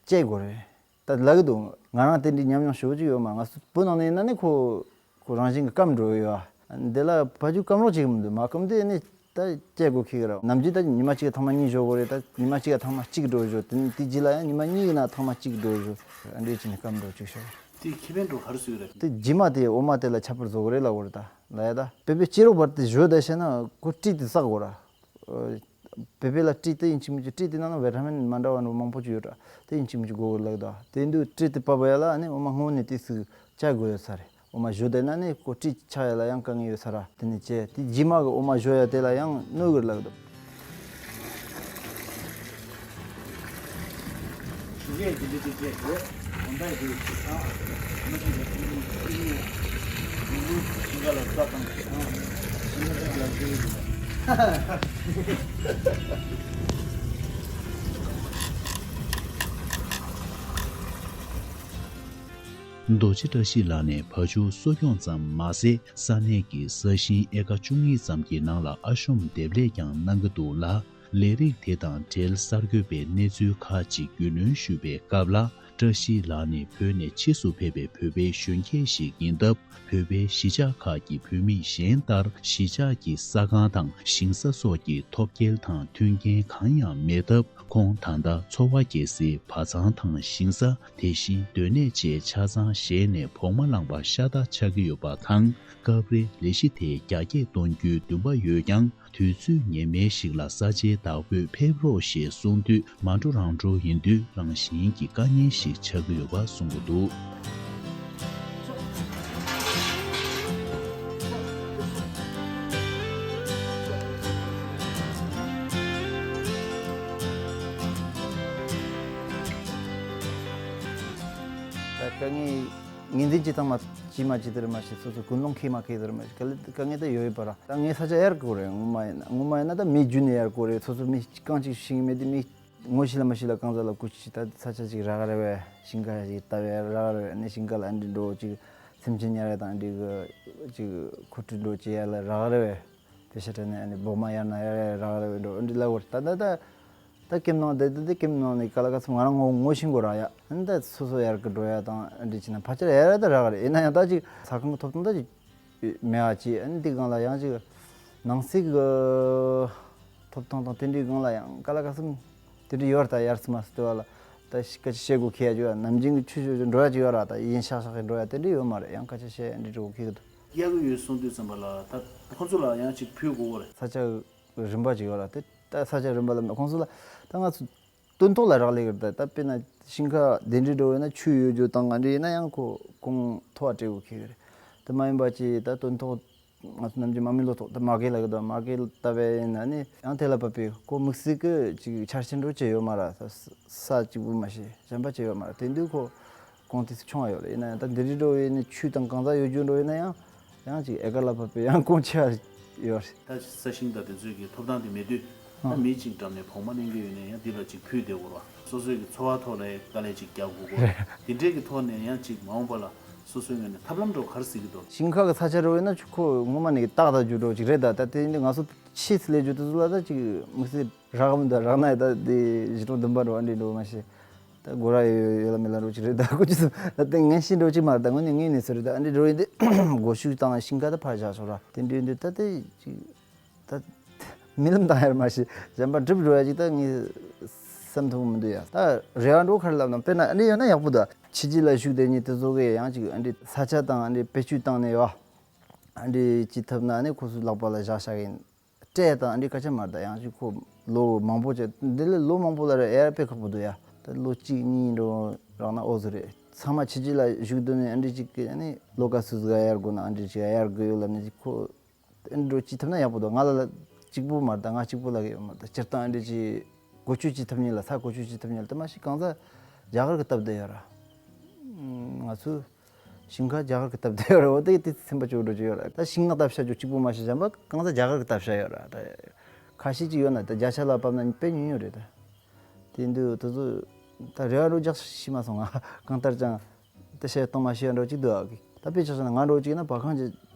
བཅད་དགོས་རེད། ད་ལབ་གི་འདུག་ང་རང་དེ་འདྲའི་ཉམས་མྱོང་ཞེ་པོ་ཅིག་ཡོད་མ། ང་ཚོ་བོད་ནང་ནས་ཡིན་ན་ནི་ཁོ་ཁོ་རང་བཞིན་གྱི་སྐམ་འགྲོ་ཡོད་ཨ། འདི་ལ་བ་ཇུ་སྐམ་རོགས་བྱེད་གི་མི་འདུག་མ་སྐམ་དུས་ནི་ད་བཅད་དགོས་ཁེག་ར། ནམ་རྒྱུན་ད་ཉི་མ་གཅིག་ཐེངས་མ་གཉིས་བཞོ་དགོས་རེད། ད་ཉི་མ་གཅིག་ཐེངས་མ་གཅིག་འགྲོ་བཞོ། དེ་དེ་རྗེས་ལ་ཡང་ཉི་མ་གཉིས་ཡིན་ན་ཐེངས་མ་གཅིག་འགྲོ་བཞོ། འདྲའི་ཅི་ནས་སྐམ་འགྲོ་ཅིག་ཤོག་དེ་ཁེ་ཕན་འགྲོ་ག་རེ་སུས་རེད། དེ་རྗེས་མ་དེ་འོ་མ་དེ་ལ་ཁྱད་པར་བཟོ་གི་རེད་ལབ་དགོས་རེད་ད་ལ་ཡ། ད་བོད་པའི་སྤྱི་རོགས་བར་དེ་བཞོ་ད་བཤད་ན་ཁོ་སྤྲི་དེ་བསག་དགོས་ར། བོད་པའི་ལ་སྤྲི་དེ་ཡིན་གཅིག་མིན་གཅིག་སྤྲི་དེ་ནང་ན་བི་ཊ་མིན་མ་འདྲ་བ་འདྲ་མང་པོ་ཅིག་ཡོད་ར། དེ་ཡིན་གཅིག་མིན་གཅིག་དགོས་གི་ལབ་ད། དེ་འདུག་སྤྲི་དེ་བབས་པ་ཡ་ལ་ཨ་ནི་འོ་མ་སྔོན་ནས་དེ་སུ་བཅད་དགོས་ཡོད་ས་རེད། འོ་མ་བཞོ་དེ་ན་ནི་ཁོ་སྤྲི་ཆགས་ཡ་ལ་ཡང་དཀའ་ངལ་ཡོད་ས་ར། དེ་ནས་བཅད་དེ་རྗེས་མ་གི་འོ་མ་བཞོ་ཡ་དེ་ལ་ཡང་གནོད་གི་ལབ་ད། རྡོ་རྗེ་བཀྲ་ཤིས་ལགས་ནས་བ་ཕྱུགས་གསོ་སྐྱོང་ཙམ་མ་ཟད། ས་གནས་ཀྱི་ས་ཞིང་ཨེ་ཀ་བཅུ་གཉིས་ཙམ་གྱི་ནང་ལ་ཨ་ཤོམ་འདེབས་ལས་ཀྱང་གནང་གི་འདུག་ལ། ལས་རིགས་དེ་དང་འབྲེལ་གསར་འགོད་པས་གནས་ཚུལ་ཁག་ཅིག་རྒྱུས་ལོན་ཞུས་པའི་སྐབས་ལ། བཀྲ་ཤིས་ལགས་ནི་བོད་ནས་ཕྱིས་སུ་ཕེབས་པའི་བོད་པའི་གཞོན་སྐྱེས་ཤིག་ཡིན་སྟབས། བོད་པའི་གཞིས་ཆགས་ཁག་གི་བུད་མེད་གཞན་ལྟར་གཞིས་ཆགས་ཀྱི་ས་ཁང་དང་ཞིང་ས་སོགས་ཀྱི་ཐོབ་སྐལ་དང་མཐུན་རྐྱེན་གང་ཡང་མེད་སྟབས། ཁོང་ད་ལྟ་འཚོ་བ་སྐྱེལ་སའི་བ་ཚང་དང་ཞིང་ས། དེ་བཞིན་སྡོད་གནས་བཅས་ཆ་ཚང་བཞེས་ནས་བོགས་མ་བླངས་པ་ཤ་སྟག་ཆགས་ཀྱི་ཡོད་པ་དང་། སྐབས་རེ་ལས་གཞི་དེ་རྒྱ་སྐྱེད་གཏོང་རྒྱུའི་འདུན་པ་ཡོད་ཀྱང་། དུས་ཚོད་ངེས་མེད་ཞིག་ལ་ས་ཆའི་བདག་པོས་ཕེབས་རོགས་ཞེས་གསུངས་དུས། མ་འགྲོ་རང་འགྲོ་ཡིན་དུས་རང་བཞིན་གྱི་དཀའ་ངལ་ཞིག་ཆགས་ཀྱི་ཡོད་པ་གསུང་གི་འདུག་དཀའ་ངལ། ངོས་འཛིན་བྱེད་སྟངས་མ་བྱེད་མ་བྱེད་དེ་རེད་མ་གཏོགས། སོ་སོ་ཀུན་སློང་འཁྱེར་མ་འཁྱེར་དེ་རེད་མ་གཏོགས། དཀའ་ལས་དཀའ་ངལ་ད་ཡོད་ཡོད་པ་ར། ད་ངའི་ས་ཆ་གཡར་དགོས་རེད། ངོ་མ་ཡིན་ན་ངོ་མ་ཡིན་ན་ད་མི་རྒྱུ་ནས་གཡར་དགོས་རེད། སོ་སོ་མི་རྐང་གཅིག་ཤེས་ཀྱི་མེད་དུས་མི་ངོ་ཤེས་ལ་མ་ཤེས་ལ་གང་ཟག་ལ་སྐུ་མཁྱེན་ད་ས་ཆ་ཅིག་རག་རེད་བས། ཞིང་ཁ་ཞིག་ལྟ་བས་རག་རེད་བས། ཨ་ནི་ཞིང་ཁ་ལ་ཨ་འདྲི་འགྲོ་ཅིག་སེམས་ཅན་ཉར་ཡ་དང་ཨ་འདྲི་གི་ཅིག་མཁོ་སྤྲོད་འགྲོ་བྱེད་ཡ་ལ་རག་རེད་བས། པེ་ཤ་སྤྲད་ནས་ཨ་ནི་བོགས་མ་གཡར་ན་ཡ་རག་རེད་བས་འགྲོ་ཨ་འདྲི་ལབ་དགོས་རེད། ད་ད་ད། ད་ཀེམ་ནང་བསྡད་དེ་ཀེམ་ནང་ནས་ག་ལ་ག་ཚོད་ང་རང་ངོ་ངོ་ཤེས་དགོས་ར་ཡ། ཨ་ནི་ད་སོ་སོ་ཡར་གི་འགྲོ་ཡ་དང་འདྲི་བྱས་ན་ཕལ་ཆེར་ཡར་ད་རག་རེད། ཡིན་ན་ཡང་ད་ཅིག་ས་ཁང་གི་ཐོབ་ཐང་ད་ཅིག་མེད་པ་ཅིག་ཨ་ནི་དེ་སྒང་ལ་ཡང་ཅིག་ནང་སྲིད་གི་ཐོབ་ཐང་དང་དེ་འདྲའི་སྒང་ལ་ཡང་ག་ལ་ག་ཚོད་དེ་འདྲ་ཡོད་རེད། ད་ཡར་སི་མ་སི་ལྟོས་པ་ལ་ད་སྐད་ཆ་བཤད་དགོས་ཁེལ་ཡ་ཅིག་ཡོད། ནམ་རྒྱུན་གི་ཆུ་ཆུ་ཆུ་འགྲོ་ཡ་ཅིག་ཡོད་ར། ད་ཡིན་ཤག་ཤག་གི་འགྲོ་ཡ་དེ་འདྲ་ཡོད་མ་རེད། ཡང་སྐད་ཆ་བཤད་ཡ་འདྲ་འགྲོ་གི་ཁེལ་གི་འདུག། གཡར་གི་ཡོད་གསུངས་དུས་ཙམ་པ་ལ་ད་ཁོང་ཚོ་ལ་ཡང་ཅིག་ཕུལ་དགོས་རེད། ས་ཆ་རིམ་པ་ཅིག་ཡོད་ར། དེ་ད་ས་ཆ་རིམ་པ་ལ་ཁོང་ཚོ་ལ་ད་ང་ཚོ་སྟོན་ཐོག་ལ་རག་ལས་ཀྱི་རེད། ད་ད་དཔེར་ན་ཞིང་ཁ་དེ་འདྲའི་འགྲོ་ཡོད་ན་ཆུ་ཡོད་རྒྱུ་དང་ང་འདྲ་ཡིན་ན་ཡང་ཁོ་གོང་མཐོ་བ་སྤྲད་དགོས་ཁེལ་གི་རེད། དེ་མ་ཡིན་པ་ཅིག་ད་སྟོན་ཐོག་ང་ཚོ་ནམ་རྒྱུན་མ་མི་ལོ་ཐོག་ད་མ་གེ་ལ་གི་ད་མ་གེ་ལྟ་བས་ཡིན་ན་ནི་ཡང་དེ་ལ་བབས་པའི་ཁོ་དམིགས་བསལ་གི་ཅིག་ཆར་ཆེན་འགྲོ་བྱས་ཡོད་མ་ར། ས་ས་གཅིག་པུ་མ་ཤེས་གཞན་པ་བྱས་ཡོད་མ་ར། དེ་འདུག་ཁོ། གོང་དེ་ཚོ་ཆུང་བ་ཡོད་རེད། ཡིན་ན་ཡང་ད་འདི་རིགས་འགྲོ་བའི་ནི་ཆུ་དང་གང་ཟག་ཡོད་རྒྱུ་འགྲོ་ཡིན་ན་ཡང་ཡང་ཅིག་ཨེ་ཀར་ལ་བབས་པའི་ཡང་གོང་ཆེ་བ་ཡོད་རེད། ད་ས་ཞིང་དང་དེ་ཚོའི་གི་ཐོབ་ཐང་དེ་མེད་དུས་ད་ཨ་མི་གཅིག་འགྲམ་ནས་བོགས་མ་ལེན་གི་ཡོད་ན་ཡང་འདི་ལ་ཅིག་ཕུལ་བསྡད་དགོས་རེད་བ། སོ་སོའི་གི་འཚོ་བ་ཐོག་ལ་དཀའ་ལས་ཅིག་རྒྱག་དགོས་གོ། རེད། དེ་འདྲའི་གི་ཐོག་ནས་ཡང་ཅིག་མ་འོངས་པ་ལ་སོ་སོའི་ངོས་ནས་ཐབས་ལམ་འགྲོ་ག་རེ་གཟིགས་གི་འདུག། ཞིང་ཁ་གི་ས་ཆ་རུ་ཡིན་ན་ཁོ་ངོ་མ་ནས་རྟག་ཏུ་རྒྱུ་འགྲོ་ཅིག་རེད། ད་ད་དེ་ཡིན་དུས་ང་ཚོ་ཕྱིས་སུ་ལས་རྒྱུ་དེ་ཚོ་ལ་ད་ཅིག་དམིགས་བསལ་རག་མི་འདུག། རག་ན་ཡང་ད་དེ་གཞིས་གྲོང་བདུན་པ་འགྲོ་བ་འདྲ་འགྲོ་མ་ཤེས། ད་སྒོ་ར་ཡོད་ཡོད་ལ་མེད་ལ་འགྲོ་ཅིག་རེད། ད་ཁོ་ཅི་སོང་ད་དེ་ངན་ཤེས་འགྲོ་ཅིག་མ་རེད། ད་དངོས་གནས་ངའི་གནས་ཚུལ་རེད། ད་ཨ་འདྲ་འགྲོ་ཡིན་དུས་སྒོ་ཕྱུགས་དང་ཞིང་ཁ་ད་ཕར་བཞག་ཆོག་ར། དེ་འདྲ་ཡིན་དུས་ད་དེ་ཅིག་ད་རྨི་ལམ་བཏང་ཡར་མ་ཤེས་གཞན་པ་འགྲུབ་འགྲོ་ཡ་ཅིག་ད་ངས་བསམ་ཐུབ་མི་འདུག་ཡ། ད་རེ་བ་འགྲོ་ག་རེ་ལབ་ན་དཔེར་ན་ཨ་འདྲ་ཡོད་ན་ཡག་པོ་འདུག། ཕྱི་རྒྱལ་ལ་བཞུགས་བསྡད་མཁན་དེ་ཚོ་གིས་ཡང་ཅིག་ཨ་འདྲ་ས་ཆ་དང་ཨ་འདྲ་བེད་སྤྱོད་བཏང་ནས་ཡོད། ཨ་འདྲ་ཅིག་ཐུབ་ན་ཨ་ནི་ཁོ་ཚོའི་ལག་པ་ལ་བཞག་བཞག་གི་ཡིན། སྤྲད་དང་འདི་སྐད་ཆ་མ་རེད། ད་ཡང་ཅིག་ཁོ་ལོ་མང་པོ་བྱས་འདི་ལས་ལོ་མང་པོ་ལ་རེད། ཨེ་དཔེ་ཁག་པོ་འདུག་ཡ། ད་ལོ་གཅིག་གཉིས་འགྲོ་རག་ན་ཨོ་ཙི་རེད། ཚང་མ་ཕྱི་རྒྱལ་ལ་བཞུགས་སྡོད་ནས་ཨ་འདྲ་ཅིག་གི་ཨ་ནི་ལོ་ག་ཚོད་ཟིག་ཨེ་ཡར་དགོས་ན་ཨ་འདྲ་ཅིག་ཨེ་ཡར་དགོས་ཡོད་ལབ་ནས་ཅིག་ཁོ་ཨ་འདྲ་འགྲོ་ཅིག་ཐུབ་ན་ཡག་པོ་འདུག། ང་ལ་ལ་གཅིག་པོ་མ་རེད། ད་ང་གཅིག་པོ་ལ་གི་ཡོད་མ་རེད། ད་སྤྱིར་བཏང་ཨ་འདྲ་ཅིག་བཀོལ་སྤྱོད་ཅིག་ཐུབ་མཁན་ལ་ས་བཀོལ་སྤྱོད་ཅིག་ཐུབ་མཁན་ལ་ད་མ་གཞི་གང་ཟག་རྒྱ་གར་གི་སྟབས་བདེ་ཡོད་ར། ང་ཚོ། ཞིང་ཁ་རྒྱ་གར་གྱི་སྟབས་བདེ་ཡོད་རེད། འོ་དེ་དེ་སེམས་པ་སྐྱོ་འགྲོ་གི་ཡོད་རེད། ད་ཞིང་ནགས་བཏབ་བཞག་རྒྱུ་གཅིག་པུ་མ་ཤེས་གཞན་པ་གང་ཟག་རྒྱ་གར་གྱིས་བཏབ་བཞག་ཡོད་རེད། ད་ཁ་ཤས་ཅིག་ཡོད་ན་ད་བརྒྱ་ཆ་ལ་བབས་ན་དཔེ་ཉུང་ཉུང་རེད། ད་དེ་འདུག་དེ་ཚོ་ད་རེ་བ་རུ་རྒྱག་ཤེས་མ་སོང་། ང་གང་ལྟར་ཀྱང་ད་བཤད་གཏོང་མ་ཤེས་ཡ་འགྲོ་གཅིག་འདུག་ཨ། ད་དཔེ་ཆ་བཞག་ན་ང་འགྲོ་གཅིག་ན་བ་ཁང་གི་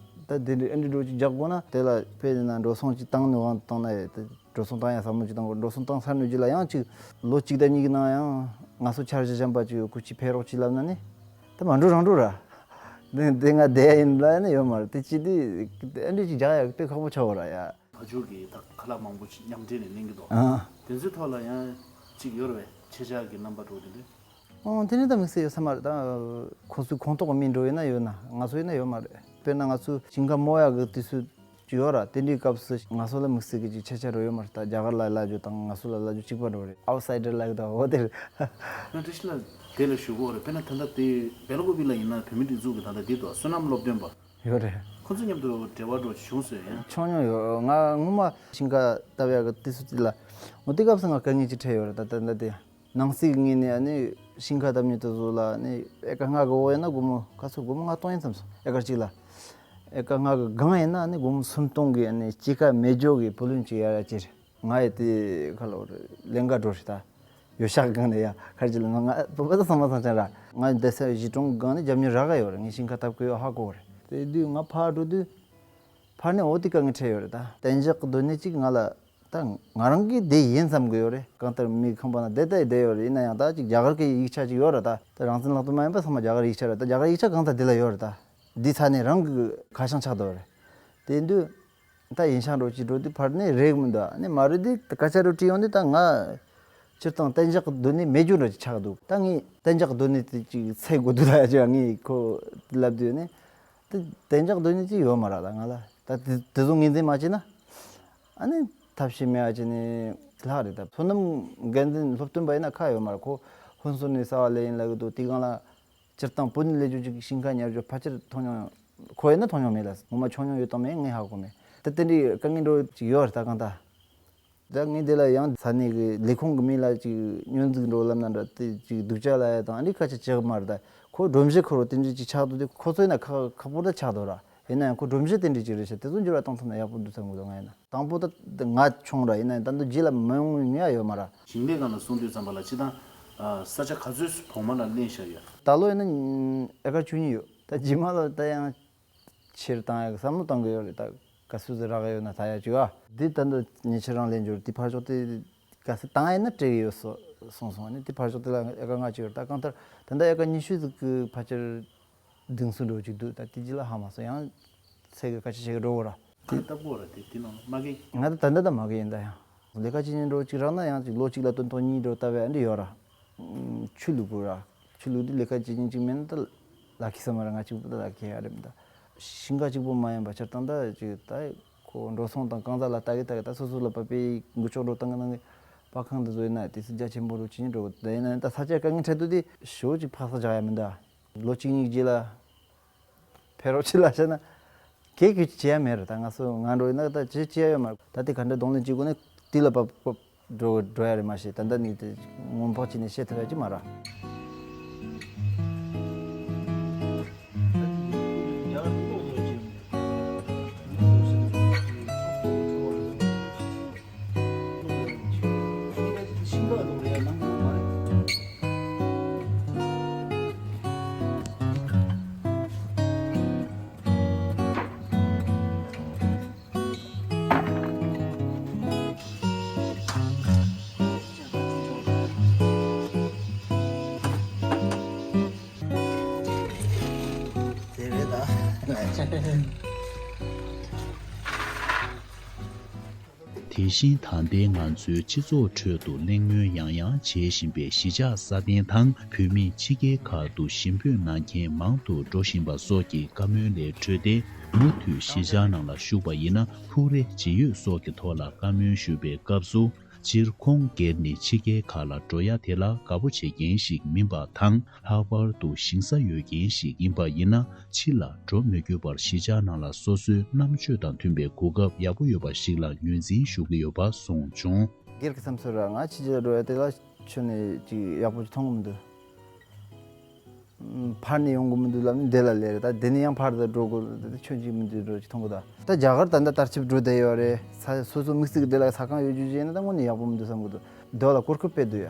ད་དེ་འདྲ་ཨེ་འདྲ་འགྲོ་གཅིག་རྒྱག་དགོས་ན་དེ་ལ་དཔེ་ཡིན་ན་འགྲོ་སོང་གཅིག་བཏང་ནས་དབང་བཏང་ན་ཡོད་དེ། འགྲོ་སོང་བཏང་ཡ་ཟབ་མོ་ཅིག་བཏང་དགོས། འགྲོ་སོང་བཏང་ཚར་ནས་རྗེས་ལ་ཡང་ཅིག་ལོ་གཅིག་དང་གཉིས་ཀྱི་ནང་ཡང་ང་ཚོ་འཆར་གཞི་གཞན་པ་ཅིག་ཡོད། ཁོ་ཅིག་ཕེབས་རོགས་ཅིག་ལབ་ན་ནི་ད་མ་འགྲོ་རང་འགྲོ་ར། དེ་དེ་ང་བསྡད་ཡ་ཡིན་ལབ་ཡ་ནི་ཡོད་མ་རེད། དེ་ཅི་དེ་ཨ་འདྲ་ཅིག་རྒྱག་ཡ་དཔེ་ཁག་པོ་ཆགས་ཡོད་ར་ཡ། ཕ་ཇོ་གིས་ད་ཁ་ལག་མང་པོ་ཅིག་མཉམ་འབྲེལ་ནས་ལེན་གྱི་འདུག། ཨ། དེ་ཚོའི་ཐོག་ལ་ཡང་ཅིག་ཡོད་རེད་པས། ཁྱེད་ཅག་གི་རྣམ་པ་འགྲོ་དེ་འདྲ། ཨོ་དེ་ནི་ད་དམིགས་བསལ་ཡོད་ས་མ་རེད། ད་ཁོ་ཚོའི་ཁོངས་གཏོགས་ཀྱི་མི་འགྲོ་ཡོད་ན་ཡོད་ན་ང་ཚོ་ཡོད་ན་ཡོད་མ་རེད། དཔེར་ན་ང་ཚོ་ཞིང་ཁ་རྨོ་ཡག་གི་དུས་ཚོད་ཅིག་ཡོད་ར། དེ་འདྲའི་སྐབས་སུ་ང་ཚོ་ལ་དམིགས་བསལ་གྱི་ཅིག་ཁྱད་ཆོས་རོ་ཡོད་མ་རེད། ད་རྒྱ་གར་ལ་གླ་རྒྱུ་དང་ང་ཚོ་ལ་གླ་རྒྱུ་གཅིག་པ་འགྲོ་རེད། ཨའུ་སའི་ཌར་ལབ་ཀྱི་འདུག། འོ་དེ་རེད། ང་བཀྲ་ཤིས་ལགས་དེ་ལ་ཞུ་དགོས་རེད། དཔེར་ན་ད་ལྟ་དེ་སྦེལ་ཀོབ་ལ་ཡིན་ན་བོད་མིའི་སྒྲིག་འཛུགས་ཀྱི་ད་ལྟ་འདི་འདུག། བསོད་ནམས་སློབ་སྟོན་པ། ཡོད་རེད། ཁོ་ཚོ་མཉམ་དུ་འབྲེལ་བ་འགྲོ་བྱུང་སོང་ཡང་། བྱུང་མྱོང་ཡོད། ང་སྔོན་མ་ཞིང་ཁ་བཏབ་ཡག་གི་དུས་ཚོད་དེ་ལ་འོ་དེ་སྐབས་སུ་ང་དཀའ་ངལ་ཅིག་འཕྲད་ཡོད་རེད། ད་ད་ད་དེ། ནང་སྲིད་ཀྱི་ངོས་ནས་ཨ་ནི་ཞིང་ཁ་བཏབ་མཁན་དེ་ཚོ་ལ་ཨ་ནི་ཨེ་ཀར་ལྔ་གི་འོག་ཡིན་ན་སྒོར་མོ་ག་ཚོད། སྒོར་མོ་ལྔ་སྟོང་ཡིན་བསམ་སོང་། ཨེ་ཀར་གཅིག་ལ། ཨེ་ཀར་ལྔ་གི་སྒང་ཡིན་ན་ཨ་ནི་སྒོར་མོ་སུམ་སྟོང་གི་ཨ་ནི་སྐྱེད་ཀ་མེ་སྒྱོགས་ཀྱི་བུ་ལོན་ཅིག་ཡར་ཡར་སྐྱེ་རེད། ང་ཡི་དེ་ཁ་ལོ་རེད་ལེན་ག་འགྲོ་རེད། ད་ཡོ་བྱད་སྒང་ནས་ཡ་ཁར་ཅིག་ལ་ང་ང་བོད་པ་ད་ཚང་མ་ཚང་ཅང་ར། ང་བསྡད་ས་གཞིས་གྲོང་སྒང་ནས་རྒྱབ་གཉེར་རག་ག་ཡོད་རེད། ངས་ཞིང་ཁ་བཏབ་གི་ཡོད་ཧ་གོ་རེད། དེ་དུས་ང་ཕར་འགྲོ་དུས་ཕར་ནས་འོ་དེ་དཀའ་ངལ་འཕྲད་ཡོད་རེད། ད་གཏན་འཇགས་ཀྱི་སྡོད་གནས་ཅིག་ང་ལ་ད་ང་རང་གིས་བསྡད་ཡིན་བསམ་གི་ཡོད་རེད། གང་ལྟར་མིའི་ཁང་པ་ན་བསྡད་ད་བསྡད་ཡོད་རེད། ཡིན་ན་ཡང་ད་ཅིག་རྒྱ་གར་གྱི་ཡིག་ཆ་ཅིག་ཡོད་རེད། ད་ད་རང་བཙན་ལག་དུ་མ་ཡིན་པ་ཚང་མ་རྒྱ་གར་ཡིག་ཆ་རེད། ད་རྒྱ་གར་ཡིག་ཆ་གང་ལྟར་འདི་ལ་ཡོད་རེད། ད་འདི་ཚ་ནས་རང་གི་ཁ་བྱང་ཆགས་འདུག་རེད། དེ་དུས་ད་ཡིན་ཤག་འགྲོ་ཅིག་འགྲོ་དུས་ཕར་ནས་རེད་མི་འདུག། ཨ་ནི་མ་རེད་དུས་ད་སྐད་ཆ་རུ་དྲིས་ཡོང་དུས་ད་ང་སྤྱིར་བཏང་གཏན་འཇགས་ཀྱི་སྡོད་གནས་མེད་རྒྱུ་འདྲ་ཅིག་ཆགས་འདུག། ད་ངས་གཏན་འཇགས་ཀྱི་སྡོད་གནས་དེ་ཅིག་འཚོལ་དགོས་འདུག་ལ་ཅིག་ངས་ཁོ་ལབ་དུས་ནི། དེ་གཏན་འཇགས་སྡོད་གནས་ཅིག་ཡོད་མ་རེད། ད་ང་ལ་ད་དེ་དེ་ཚོ་ངོས་འཛིན་མ་བྱས་ན་ཨ་ནི་ཐབས་ཤེས་མེད་པ་བྱས་ནས་ལྷག་རེད། ད་བསོད་ནམས་དགེ་འདུན་སློབ་སྟོན་པ་ཡིན་ན་ཁག་ཡོད་མ་རེད། ཁོ་ཧུན་སུར་ནས་གསར་པ་སླེབས་ཡིན་ལབ་གི་འདུག། དེ་སྒང་ལ་སྤྱིར་བཏང་བོད་ནས་སླེབས་རྒྱུ་ཅིག་ཞིང་ཁ་ཉར་རྒྱུ་ཕལ་ཆེར་མཐོང་མྱོང་ཁོ་ཡིན་ན་མཐོང་མྱོང་མེད་ལ། ངོ་མ་མཆོང་མྱོང་ཡོད་དང་མེད་ངས་ཧ་གོ་མེད། ད་དེ་འདྲའི་དཀའ་ངལ་འདྲ་ཅིག་ཡོད་རེད། ད་གང་ལྟར། ད་ངས་དེ་ལ་ཡང་ས་གནས་ཀྱི་ལས་ཁུངས་ཀྱི་མི་ལ་ཅིག་སྙོན་འཛུགས་འགྲོ་ལབ་ན་འདྲ། དེ་ཅིག་སྡུག་ཅག་ལབ་ཡ་དང་ཨ་འདྲའི་སྐད་ཆ་བྱེད་གི་མ་རེད། ད་ཁོ་སྒྲོམ་གཞི་ཁུར་རོ་དེ་འདྲ་ཅིག་ཆགས་འདུག། དེ་ཁོ་ཚོ་ཡིན་ན་ཁག་ཁག་པོ་ད་ཆགས་འདུག་ར། ཡིན་ན་ཡང་ཁོ་སྒྲོམ་གཞི་དེ་འདྲ་ཅིག་རེད་ཤག། དེ་ཚོ་འགྱུར་བ་གཏོང་ཐུབ་ན་ཡག་པོ་འདུག་བསམ་གི་འདུག། ང་ཡིན་ན་དང་པོ་ད་ང་བྱུང་ར། ཡིན་ན་ཡང་ད་འདི་རྗེས་ལ་མ་ཡོང་ནུས་ཡ་ཡོད་མ་ར། ཞིང་ལས་སྒང་ལ་གསུངས་དུས་ཙམ་པ་ལ་སྤྱིར་བཏང་ས་ཆ་ག་ཚོད་བོགས་མ་ལ་ལེན་བཞག་ཡོད། ད་ལོ་ཡིན་ན་ཨེ་ཀར་བཅུ་གཉིས་ཡོད། ད་རྗེས་མ་ལ་ད་ཡང་ཕྱིར་བཏང་ཡག་བསམ་བློ་བཏང་གི་ཡོད་རེད། ད་ག་ཚོད་ཙམ་རག་གི་ཡོད་ན་ད་ཡག་བྱོས་ཨ། འདི་ད་འདི་ཉེ་ཆར་རང་ལེན་རྒྱུ་རེད། འདི་ཕར་ཕྱོགས་དེ་ གལ་སྲིད་བཏང་ཡིན་ན་སྤྲད་ཀྱི་ཡོད་སོ་གསུངས་སོང་། ཨ་ནི་དེ་ཕར་ཕྱོགས་དེ་ལ་ཨེ་ཀར་ལྔ་བཅུ་ཡོད་རེད། ད་གང་ལྟར་ད་ལྟ་ཨེ་ཀར་ཉི་ཤུ་ཟིག་གི་ཕལ་ཆེར་སྡིངས་སུ་འགྲོ་གཅིག་འདུག་ད་དེ་རྗེས་ལ་ཧ་མ་སོང་། ཡང་ཚད་གི་ག་ཆེ་ཆེ་གི་འགྲོ་དགོས་ར། དེ་ལྟ་བུ་ར། དེ་དེ་ནང་ལ་མ་གི། ང་ད་ད་ལྟ་ད་མ་གི་ཡིན། ད་ཡང་ལས་ཀ་བྱེད་ཉིན་འགྲོ་གཅིག་རག་ན་ཡང་གཅིག་ལོ་གཅིག་ལ་སྟོན་ཐོག་གཉིས་འགྲོ་ལྟ་བའི་ཨ་འདྲ་ཡོད་ར། ཆུ་ལུག་གུ་ར། ཆུ་ལུག་དེ་ལས་ཀ་བྱེད་ཉིན་གཅིག་མིན་ན་ད་ལ་ཁི་ས་མ་ར། ང་གཅིག་པུ་ད་ལ་ཁི་ཡ་རེད། མི་ད་ཤིང་ཁ་གཅིག་པུ་མ་ཡིན་པ་ཆར་བཏང་ད་གཅིག་ད་ཁོ་འགྲོ་སོང་དང་གང་ཟག་ལ་ལྟ་གི་ལྟ་གི་ད་སོ་སོ་ལ་པ་པའི་འགུལ་ཕྱོགས་འགྲོ་སྟངས་གི་ནང་གི་པར་ཁང་དེ་ཚོ་ཡིན་ན་དེ་སྲིད་རྒྱ་ཆེན་པོ་རུ་ཕྱིན་འགྲོ་གི། ད་ཡིན་ན་ད་ས་ཆ་དཀའ་ངལ་འཕྲད་དུས་དེ་ཞོ་གཅིག་ཕག་ས་རྒྱག་ཡ་མི་འདུག་ལོ་གཅིག་གཉིས་རྗེས་ལ་ཕེབས་རོགས་བྱེད་ལ་བཤད་ན་གེ་གེ་བྱེད་ཡ་མེད་རེད། ད་ང་ཚོ་ང་འགྲོ་ཡིན་ན་ད་ཅི་བྱེད་ཡ་ཡོད་མ་རེད། ད་དེ་ག་འདྲ་གདོང་ལེན་བྱེད་དགོས་ནས་དེ་ལ་བབ་བབ་འགྲོ་འགྲོ་ཡ་རེད་མ་གཞི། ད་ལྟ་ནས་དེ་སྔོན་དཔག་བྱས་ནས་བཤད་ཐུབ་ཡ་ཅི་མ་རེད། དེ་རེད་ད། དེ་བཞིན་ད་ལྟའི་ང་ཚོའི་སྤྱི་ཚོགས་ཁྲོད་དུ་གླེང་མོལ་ཡང་ཡང་བྱེད་བཞིན་པའི་གཞིས་ཆགས་སྲ་བརྟན་དང་བོད་མིས་ཕྱི་རྒྱལ་ཁག་ཏུ་ཞེ་འབོད་གནང་མཁན་མང་དུ་འགྲོ་བཞིན་པ་སོགས་ཀྱི་བཀའ་མོལ་ལས་འཕྲོས་ཏེ། མུ་མཐུད་གཞིས་ཆགས་ནང་ལ་བཞུགས་པ་ཡིན་ན་ཕུགས་རེ་ཇི་ཡོད་སོགས་ཀྱི་ཐོག་ལ་བཀའ་མོལ་ཞུ་བའི་སྐབས་སུ། སྤྱིར་ཁོང་སྒེར་ནི་ཕྱི་རྒྱལ་ཁག་ལ་འགྲོ་ཡ་དེ་ལ་དགའ་པོ་བྱེད་མཁན་ཞིག་མིན་པ་དང་། ལྷག་པར་དུ་ཞིང་ས་ཡོད་མཁན་ཞིག་ཡིན་པ་ཡིན་ན། ཕྱི་ལ་འགྲོ་མི་དགོས་པར་གཞིས་ཆགས་ནང་ལ་སོ་སོའི་རྣམ་དཔྱོད་དང་མཐུན་པའི་གོ་སྐབས་ཡག་པོ་ཡོད་པ་ཞིག་ལ་ངོས་འཛིན་ཞུ་གི་ཡོད་པ་གསུངས་བྱུང་། སྒེར་གྱི་བསམ་ཚུལ་ར། ང་ཕྱི་རྒྱལ་འགྲོ་ཡ་དེ་ལ་ཁྱོན་ནས་ཅིག་ཡག་པོ་ཅིག་མཐོང་གི་མི་འདུག་ཕར་ནས་ཡོང་གི་མི་འདུག་ལབ་ནས་འདི་ལ་སླེབས་རེད། ད་འདི་ནས་ཡང་ཕར་ད་འགྲོ་དགོས་རེད། ད་ཁྱོད་ཅིག་མི་འདུག་འགྲོ་ཅིག་མཐོང་གི། ད་ད་རྒྱ་གར་ད་ལྟ་དར་ཁྱབ་འགྲོ་བསྡད་ཡོད་རེད། ས་སོ་སོ་དམིགས་བསལ་གྱི་འདི་ལ་ས་ཁང་ཡོད་རྒྱུ་ཅིག་ཡིན་ན་ད་དངོས་གནས་ཡག་པོ་མི་འདུག་བསམ་གི་འདུག་འདི་ལ་གོ་སྐབས་སྤེལ་འདུག་ཡ།